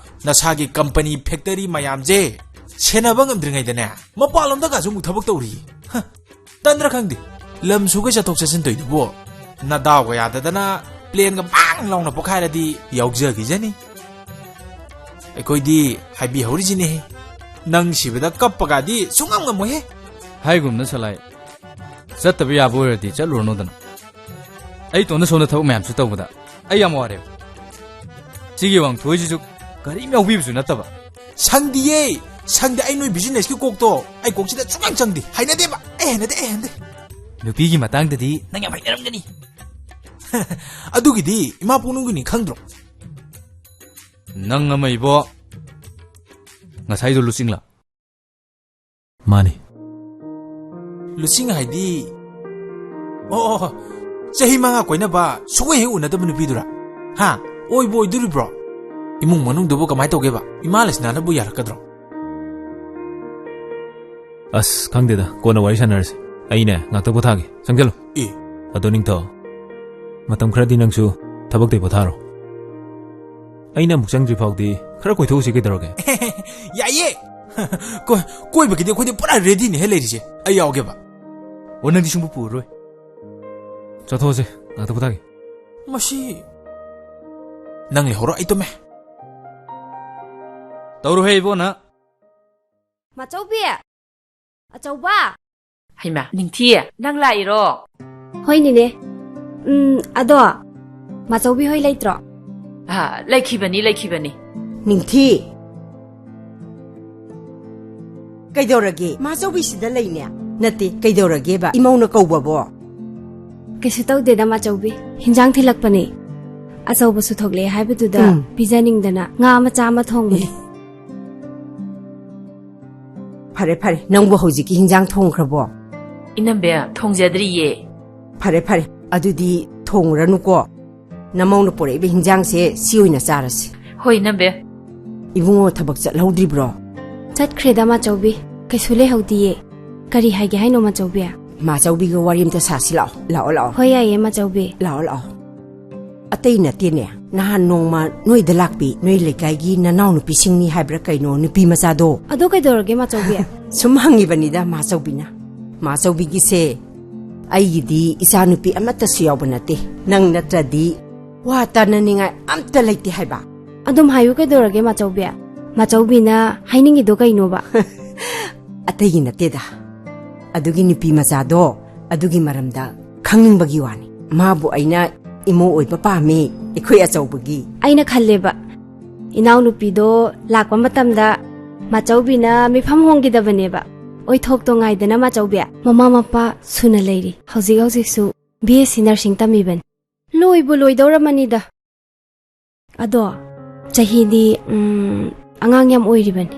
ꯅꯁꯥꯒꯤ ꯀꯝꯄꯅꯤ ꯐꯦꯛꯇꯔꯤ ꯃꯌꯥꯝꯁꯦ ꯁꯦꯟꯅꯕ ꯉꯝꯗ꯭ꯔꯤꯉꯩꯗꯅꯦ, ꯃꯄꯥꯟꯂꯣꯝꯗꯒꯁꯨ ꯑꯃꯨꯛ ꯊꯕꯛ ꯇꯧꯔꯤꯌꯦ꯫ ꯍ, ꯇꯟꯗ꯭ꯔꯥ ꯈꯪꯗꯦ꯫ ꯂꯝ ꯁꯨꯒꯩ ꯆꯠꯊꯣꯛ ꯆꯠꯁꯤꯟ ꯇꯧꯏꯗꯨꯕꯨ ꯅꯗꯥꯎꯒ ꯌꯥꯗꯗꯅ ꯄ꯭ꯂꯦꯟꯒ ꯕꯥꯡ ꯂꯥꯎꯅ ꯄꯣꯛꯈꯥꯏꯔꯗꯤ ꯌꯥꯎꯖꯈꯤꯖꯅꯤ꯫ ꯑꯩꯈꯣꯏꯗꯤ ꯍꯥꯏꯕꯤꯍꯧꯔꯤꯁꯤꯅꯦꯍꯦ꯫ ꯅꯪ ꯁꯤꯕꯗ ꯀꯞꯄꯒꯗꯤ ꯁꯨꯡꯉꯝ ꯉꯝꯃꯣꯏꯍꯦ꯫ ꯍꯥꯏꯒꯨꯝꯅ ꯁꯂꯥꯏ, ꯆꯠꯇꯕ ꯌꯥꯕ ꯑꯣꯏꯔꯗꯤ ꯆꯠꯂꯨꯔꯅꯨꯗꯅ꯫ ꯑꯩ ꯏꯇꯣꯝꯗ ꯁꯣꯝꯗ ꯊꯕꯛ ꯃꯌꯥꯝꯁꯨ ꯇꯧꯕꯗ ꯑꯩ ꯌꯥꯝ ꯋꯥꯔꯦꯕ꯫ ꯁꯤꯒꯤ ꯋꯥꯡꯊꯣꯏꯁꯤꯁꯨ ꯀꯔꯤꯝ ꯌꯥꯎꯕꯤꯕꯁꯨ ꯅꯠꯇꯕ꯫ ꯁꯪꯗꯤꯌꯦ, ꯁꯪꯗꯦ꯫ ꯑꯩ ꯅꯣꯏ businessꯀꯤ ꯀꯣꯛꯇꯣ ꯑꯩ ꯀꯣꯛꯁꯤꯗ ꯁꯨꯡꯆꯪ ꯆꯪꯗꯦ꯫ ꯍꯩꯅꯗꯦꯕ꯫ ꯑꯩ ꯍꯩꯅꯗꯦ, ꯑꯩ ꯍꯩꯅꯗꯦ꯫ ꯅꯨꯄꯤꯒꯤ ꯃꯇꯥꯡꯗꯗꯤ ꯅꯪ ꯌꯥꯝ ꯍꯩꯅꯔꯝꯒꯅꯤ꯫ ꯑꯗꯨꯒꯤꯗꯤ ꯏꯃꯥ ꯄꯣꯛꯅꯨꯡꯒꯤꯅꯤ, ꯈꯪꯗ꯭ꯔꯣ? ꯅꯪ ꯑꯃ ꯏꯕꯣ꯫ ꯉꯁꯥꯏꯗꯣ ꯂꯨꯆꯤꯡꯂꯥ? ꯃꯥꯅꯤ꯫ ꯂꯨꯆꯤꯡ ꯍꯥꯏꯗꯤ? ꯑꯣ, ꯑꯣ, ꯑꯣ꯫ ꯆꯍꯤ ꯃꯉꯥ ꯀꯣꯏꯅꯕ ꯁꯨꯡꯍꯦꯛ ꯍꯦꯛ ꯎꯅꯗꯕ ꯅꯨꯄꯤꯗꯨꯔꯥ? ꯍꯥ? ꯑꯣꯏꯕꯨ ꯑꯣꯏꯗꯣꯔꯤꯕ꯭ꯔꯣ? ꯏꯃꯨꯡ ꯃꯅꯨꯡꯗꯨꯕꯨ ꯀꯃꯥꯏ ꯇꯧꯒꯦꯕ? ꯏꯃꯥ ꯂꯩꯁꯅꯥꯅꯕꯨ ꯌꯥꯔꯛꯀꯗ꯭ꯔꯣ? ꯑꯁ, ꯈꯪꯗꯦꯗ, ꯀꯣꯟꯅ ꯋꯥꯔꯤ ꯁꯥꯟꯅꯔꯁꯤ꯫ ꯑꯩꯅꯦ, ꯉꯥꯛꯇ ꯄꯣꯊꯥꯒꯦ꯫ ꯆꯪꯁꯤꯜꯂꯨ꯫ ꯑꯦ꯫ ꯑꯗꯣ ꯅꯤꯡꯊꯧ, ꯃꯇꯝ ꯈꯔꯗꯤ ꯅꯪꯁꯨ ꯊꯕꯛꯇꯩ ꯄꯣꯊꯥꯔꯣ꯫ ꯑꯩꯅ ꯑꯃꯨꯛ ꯆꯪꯗ꯭ꯔꯤ ꯐꯥꯎꯗꯤ ꯈꯔ ꯀꯣꯏꯊꯣꯛꯎꯁꯤ, ꯀꯩꯗꯧꯔꯒꯦ? ꯌꯥꯏꯌꯦ꯫ ꯀꯣꯏ-, ꯀꯣꯏꯕꯒꯤꯗꯤ ꯑꯩꯈꯣꯏꯗꯤ ꯄꯨꯔꯥ readyꯅꯦꯍꯦ ꯂꯩꯔꯤꯁꯦ꯫ ꯑꯩ ꯌꯥꯎꯒꯦꯕ꯫ ꯑꯣ, ꯅꯪꯗꯤ ꯁꯨꯡꯄꯨ ꯄꯨꯔꯔꯣꯏ꯫ ꯆꯠꯊꯣꯛꯑꯁꯦ, ꯉꯥꯛꯇ ꯄꯣꯊꯥꯒꯦ꯫ ꯃꯁꯤ꯫ ꯅꯪ ꯂꯩꯍꯧꯔꯣ, ꯑꯩ ꯇꯨꯝꯃꯦ꯫ ꯇꯧꯔꯨꯍꯦ ꯏꯕꯣ ꯅꯪ꯫ ꯃꯥꯆꯧꯕꯤ! ꯑꯆꯧꯕ! ꯍꯩꯃꯥ, ꯅꯤꯡꯊꯤ, ꯅꯪ ꯂꯥꯛꯏꯔꯣ? ꯍꯣꯏ, ꯅꯦꯅꯦ꯫ ꯎꯝ, ꯑꯗꯣ, ꯃꯥꯆꯧꯕꯤ ꯍꯣꯏ ꯂꯩꯇ꯭ꯔꯣ? ꯑꯥ, ꯂꯩꯈꯤꯕꯅꯤ, ꯂꯩꯈꯤꯕꯅꯤ꯫ ꯅꯤꯡꯊꯤ! ꯀꯩꯗꯧꯔꯒꯦ? ꯃꯥꯆꯧꯕꯤꯁꯤꯗ ꯂꯩꯅꯦ꯫ ꯅꯠꯇꯦ, ꯀꯩꯗꯧꯔꯒꯦꯕ? ꯏꯃꯧꯅ ꯀꯧꯕꯕꯣ? ꯀꯩꯁꯨ ꯇꯧꯗꯦꯗ, ꯃꯥꯆꯧꯕꯤ꯫ ꯍꯤꯟꯖꯥꯡ ꯊꯤꯜꯂꯛꯄꯅꯦ꯫ ꯑꯆꯧꯕꯁꯨ ꯊꯣꯛꯂꯛꯑꯦ ꯍꯥꯏꯕꯗꯨꯗ ꯎꯝ꯫ ꯄꯤꯖꯅꯤꯡꯗꯅ ꯉꯥ ꯃꯆꯥ ꯑꯃ ꯊꯣꯡꯕꯅꯦ꯫ ꯑꯦ꯫ ꯐꯔꯦ, ꯐꯔꯦ, ꯅꯪꯕꯨ ꯍꯧꯖꯤꯛꯀꯤ ꯍꯤꯟꯖꯥꯡ ꯊꯣꯡꯈ꯭ꯔꯕꯣ? ꯏꯅꯝꯕꯦ, ꯊꯣꯡꯖꯗ꯭ꯔꯤꯌꯦ꯫ ꯐꯔꯦ, ꯐꯔꯦ, ꯑꯗꯨꯗꯤ ꯊꯣꯡꯉꯨꯔꯅꯨꯀꯣ꯫ ꯅꯃꯧꯅ ꯄꯨꯔꯛꯏꯕ ꯍꯤꯟꯖꯥꯡꯁꯦ ꯁꯤ ꯑꯣꯏꯅ ꯆꯥꯔꯁꯤ꯫ ꯍꯣꯏ, ꯏꯅꯝꯕꯦ꯫ ꯏꯕꯨꯡꯉꯣ ꯊꯕꯛ ꯆꯠꯍꯧꯗ꯭ꯔꯤꯕ꯭ꯔꯣ? ꯆꯠꯈ꯭ꯔꯦꯗ, ꯃꯥꯆꯧꯕꯤ꯫ ꯀꯩꯁꯨ ꯂꯩꯍꯧꯗꯤꯌꯦ꯫ ꯀꯔꯤ ꯍꯥꯏꯒꯦ ꯍꯥꯏꯅꯣ, ꯃꯥꯆꯧꯕꯤ? ꯃꯥꯆꯧꯕꯤꯒ ꯋꯥꯔꯤ ꯑꯝꯇ ꯁꯥꯁꯤ ꯂꯥꯛꯑꯣ꯫ ꯂꯥꯛꯑꯣ, ꯂꯥꯛꯑꯣ꯫ ꯍꯣꯏ, ꯌꯥꯏꯌꯦ, ꯃꯥꯆꯧꯕꯤ꯫ ꯂꯥꯛꯑꯣ, ꯂꯥꯛꯑꯣ꯫ ꯑꯇꯩ ꯅꯠꯇꯦꯅꯦ, ꯅꯍꯥꯟ ꯅꯣꯡꯃ ꯅꯣꯏꯗ ꯂꯥꯛꯄꯤ, ꯅꯣꯏ ꯂꯩꯀꯥꯏꯒꯤ ꯅꯅꯥꯎ ꯅꯨꯄꯤꯁꯤꯡꯅꯤ ꯍꯥꯏꯕ꯭ꯔꯥ ꯀꯩꯅꯣ, ꯅꯨꯄꯤ ꯃꯆꯥꯗꯣ꯫ ꯑꯗꯣ ꯀꯩꯗꯧꯔꯒꯦ, ꯃꯥꯆꯧꯕꯤ? ꯁꯨꯝ ꯍꯪꯉꯤꯕꯅꯤꯗ, ꯃꯥꯆꯧꯕꯤꯅ꯫ ꯃꯥꯆꯧꯕꯤꯒꯤꯁꯦ, ꯑꯩꯒꯤꯗꯤ ꯏꯆꯥ ꯅꯨꯄꯤ ꯑꯃꯠꯇꯁꯨ ꯌꯥꯎꯕ ꯅꯠꯇꯦ꯫ ꯅꯪ ꯅꯠꯇ꯭ꯔꯗꯤ ꯋꯥ ꯇꯥꯅꯅꯤꯡꯉꯥꯏ ꯑꯝꯇ ꯂꯩꯇꯦ ꯍꯥꯏꯕ꯫ ꯑꯗꯨꯝ ꯍꯥꯏꯌꯨ ꯀꯩꯗꯧꯔꯒꯦ, ꯃꯥꯆꯧꯕꯤ? ꯃꯥꯆꯧꯕꯤꯅ ꯍꯥꯏꯅꯤꯡꯉꯤꯗꯣ ꯀꯩꯅꯣꯕ? ꯑꯇꯩꯒꯤ ꯅꯠꯇꯦꯗ꯫ ꯑꯗꯨꯒꯤ ꯅꯨꯄꯤ ꯃꯆꯥꯗꯣ, ꯑꯗꯨꯒꯤ ꯃꯔꯝꯗ ꯈꯪꯅꯤꯡꯕꯒꯤ ꯋꯥꯅꯤ꯫ ꯃꯥꯕꯨ ꯑꯩꯅ ꯏꯃꯧ ꯑꯣꯏꯕ ꯄꯥꯝꯃꯤ, ꯑꯩꯈꯣꯏ ꯑꯆꯧꯕꯒꯤ꯫ ꯑꯩꯅ ꯈꯜꯂꯦꯕ, ꯏꯅꯥꯎꯅꯨꯄꯤꯗꯣ ꯂꯥꯛꯄ ꯃꯇꯝꯗ ꯃꯥꯆꯧꯕꯤꯅ ꯃꯤꯐꯝ ꯍꯣꯡꯈꯤꯗꯕꯅꯦꯕ꯫ ꯑꯣꯏꯊꯣꯛꯇꯣ ꯉꯥꯏꯗꯅ, ꯃꯥꯆꯧꯕꯤ꯫ ꯃꯃꯥ ꯃꯄꯥ ꯁꯨꯅ ꯂꯩꯔꯤ꯫ ꯍꯧꯖꯤꯛ ꯍꯧꯖꯤꯛꯁꯨ ꯕꯤ ꯑꯦꯁ ꯁꯤ ꯅꯔꯁꯤꯡ ꯇꯝꯃꯤꯕꯅꯤ꯫ ꯂꯣꯏꯕꯨ ꯂꯣꯏꯗꯧꯔꯝꯃꯅꯤꯗ꯫ ꯑꯗꯣ ꯆꯍꯤꯗꯤ, ꯎꯝ, ꯑꯉꯥꯡ ꯌꯥꯝ ꯑꯣꯏꯔꯤꯕꯅꯤ꯫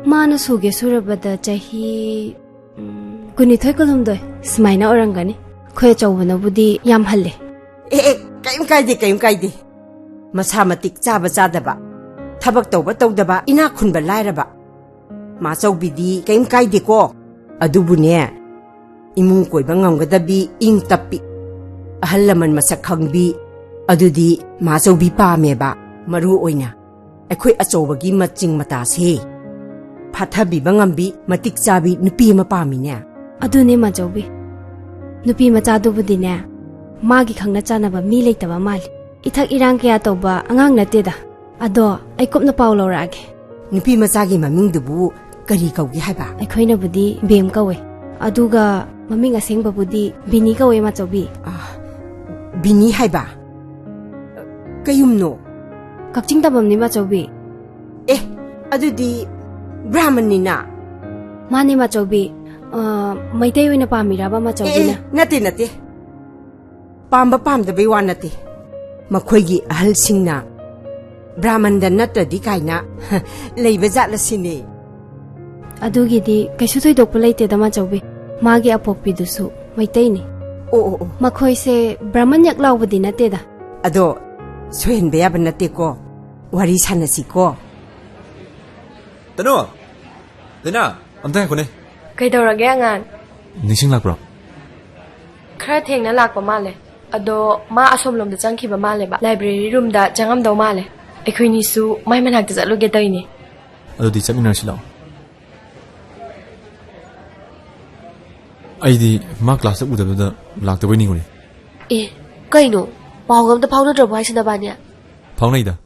ꯃꯥꯅ ꯁꯨꯒꯦ ꯁꯨꯔꯕꯗ ꯆꯍꯤ, ꯎꯝ, ꯀꯨꯟꯅꯤꯊꯣꯏ, ꯀꯨꯟꯍꯨꯝꯗꯣꯏ ꯁꯨꯃꯥꯏꯅ ꯑꯣꯏꯔꯝꯒꯅꯤ꯫ ꯑꯩꯈꯣꯏ ꯑꯆꯧꯕꯅꯕꯨꯗꯤ ꯌꯥꯝ ꯍꯜꯂꯦ꯫ ꯑꯦ, ꯑꯦ, ꯀꯩꯝ ꯀꯥꯏꯗꯦ, ꯀꯩꯝ ꯀꯥꯏꯗꯦ꯫ ꯃꯁꯥ ꯃꯇꯤꯛ ꯆꯥꯕ ꯆꯥꯗꯕ, ꯊꯕꯛ ꯇꯧꯕ ꯇꯧꯗꯕ, ꯏꯅꯥꯛ ꯈꯨꯟꯕ ꯂꯥꯏꯔꯕ, ꯃꯥꯆꯧꯕꯤꯗꯤ ꯀꯩꯝ ꯀꯥꯏꯗꯦꯀꯣ꯫ ꯑꯗꯨꯕꯨꯅꯦ, ꯏꯃꯨꯡ ꯀꯣꯏꯕ ꯉꯝꯒꯗꯕꯤ, ꯏꯪ ꯇꯞꯄꯤ, ꯑꯍꯜ ꯂꯃꯟ ꯃꯁꯛ ꯈꯪꯕꯤ, ꯑꯗꯨꯗꯤ ꯃꯥꯆꯧꯕꯤ ꯄꯥꯝꯃꯦꯕ꯫ ꯃꯔꯨ ꯑꯣꯏꯅ ꯑꯩꯈꯣꯏ ꯑꯆꯧꯕꯒꯤ ꯃꯆꯤꯡ ꯃꯇꯥꯁꯦ ꯐꯥꯊꯕꯤꯕ ꯉꯝꯕꯤ, ꯃꯇꯤꯛ ꯆꯥꯕꯤ ꯅꯨꯄꯤ ꯑꯃ ꯄꯥꯝꯃꯤꯅꯦ꯫ ꯑꯗꯨꯅꯦ, ꯃꯥꯆꯧꯕꯤ꯫ ꯅꯨꯄꯤ ꯃꯆꯥꯗꯨꯕꯨꯗꯤꯅꯦ, ꯃꯥꯒꯤ ꯈꯪꯅ ꯆꯥꯟꯅꯕ ꯃꯤ ꯂꯩꯇꯕ ꯃꯥꯜꯂꯤ꯫ ꯏꯊꯛ ꯏꯔꯥꯡ ꯀꯌꯥ ꯇꯧꯕ ꯑꯉꯥꯡ ꯅꯠꯇꯦꯗ꯫ ꯑꯗꯣ ꯑꯩ ꯀꯨꯞꯅ ꯄꯥꯎ ꯂꯧꯔꯛꯑꯒꯦ꯫ ꯅꯨꯄꯤ ꯃꯆꯥꯒꯤ ꯃꯃꯤꯡꯗꯨꯕꯨ ꯀꯔꯤ ꯀꯧꯒꯦ ꯍꯥꯏꯕ? ꯑꯩꯈꯣꯏꯅꯕꯨꯗꯤ ꯕꯦꯝ ꯀꯧꯋꯦ, ꯑꯗꯨꯒ ꯃꯃꯤꯡ ꯑꯁꯦꯡꯕꯕꯨꯗꯤ ꯕꯤꯅꯤ ꯀꯧꯋꯦ, ꯃꯥꯆꯧꯕꯤ꯫ ꯑ, ꯕꯤꯅꯤ ꯍꯥꯏꯕ? ꯀꯌꯨꯝꯅꯣ? ꯀꯛꯆꯤꯡ ꯇꯝꯕꯝꯅꯤ, ꯃꯥꯆꯧꯕꯤ꯫ ꯑꯦ, ꯑꯗꯨꯗꯤ ꯕ꯭ꯔꯥꯍꯃꯟꯅꯤꯅ? ꯃꯥꯅꯦ, ꯃꯥꯆꯧꯕꯤ꯫ ꯑ, ꯃꯩꯇꯩ ꯑꯣꯏꯅ ꯄꯥꯝꯃꯤꯔꯕ, ꯑꯦ, ꯃꯥꯆꯧꯕꯤꯅ? ꯑꯦ, ꯅꯠꯇꯦ, ꯅꯠꯇꯦ꯫ ꯄꯥꯝꯕ ꯄꯥꯝꯗꯕꯩ ꯋꯥ ꯅꯠꯇꯦ꯫ ꯃꯈꯣꯏꯒꯤ ꯑꯍꯜꯁꯤꯡꯅ ꯕ꯭ꯔꯥꯍꯃꯟꯗ ꯅꯠꯇ꯭ꯔꯗꯤ ꯀꯥꯏꯅ ꯂꯩꯕ ꯖꯥꯠꯂ ꯁꯤꯅꯦ꯫ ꯑꯗꯨꯒꯤꯗꯤ ꯀꯩꯁꯨ ꯊꯣꯏꯗꯣꯛꯄ ꯂꯩꯇꯦꯗ, ꯃꯥꯆꯧꯕꯤ꯫ ꯃꯥꯒꯤ ꯑꯄꯣꯛꯄꯤꯗꯨꯁꯨ ꯃꯩꯇꯩꯅꯤ꯫ ꯑꯣ, ꯑꯣ, ꯑꯣ꯫ ꯃꯈꯣꯏꯁꯦ ꯕ꯭ꯔꯥꯍꯃꯟ ꯌꯥꯛ ꯂꯥꯎꯕꯗꯤ ꯅꯠꯇꯦꯗ꯫ ꯑꯗꯣ ꯁꯣꯏꯍꯟꯕ ꯌꯥꯕ ꯅꯠꯇꯦꯀꯣ꯫ ꯋꯥꯔꯤ ꯁꯥꯟꯅꯁꯤꯀꯣ꯫ ꯇꯅꯨ! ꯗꯥꯏꯅꯥ, ꯑꯝꯇ ꯉꯥꯏꯈꯣꯅꯦ꯫ ꯀꯩꯗꯧꯔꯒꯦ, ꯑꯉꯥꯡ? ꯅꯤꯡꯁꯤꯡꯂꯛꯄ꯭ꯔꯣ? ꯈꯔ ꯊꯦꯡꯅ ꯂꯥꯛꯄ ꯃꯥꯜꯂꯦ꯫ ꯑꯗꯣ ꯃꯥ ꯑꯁꯣꯝꯂꯣꯝꯗ ꯆꯪꯈꯤꯕ ꯃꯥꯜꯂꯦꯕ꯫ ꯂꯥꯏꯕ꯭ꯔꯦꯔꯤ ꯔꯨꯝꯗ ꯆꯪꯉꯝꯗꯧ ꯃꯥꯜꯂꯦ꯫ ꯑꯩꯈꯣꯏꯅꯤꯁꯨ ꯃꯥꯏ ꯃꯅꯥꯛꯇ ꯆꯠꯂꯨꯒꯦ ꯇꯧꯔꯤꯅꯦ꯫ ꯑꯗꯨꯗꯤ ꯆꯠꯃꯤꯟꯅꯔꯁꯤ ꯂꯥꯛꯑꯣ꯫ ꯑꯩꯗꯤ ꯃꯥ ꯀ꯭ꯂꯥꯁꯇ ꯎꯗꯕꯗꯨꯗ ꯂꯥꯛꯇꯕꯣꯏ ꯅꯤꯡꯉꯨꯔꯦ꯫ ꯑꯦ, ꯀꯩꯅꯣ? ꯄꯥꯎꯒ ꯑꯝꯇ ꯐꯥꯎꯅꯗ꯭ꯔꯕꯣ ꯍꯥꯏꯁꯦ ꯅꯕꯥꯅꯤ? ꯐꯥꯎꯅꯩꯗ꯫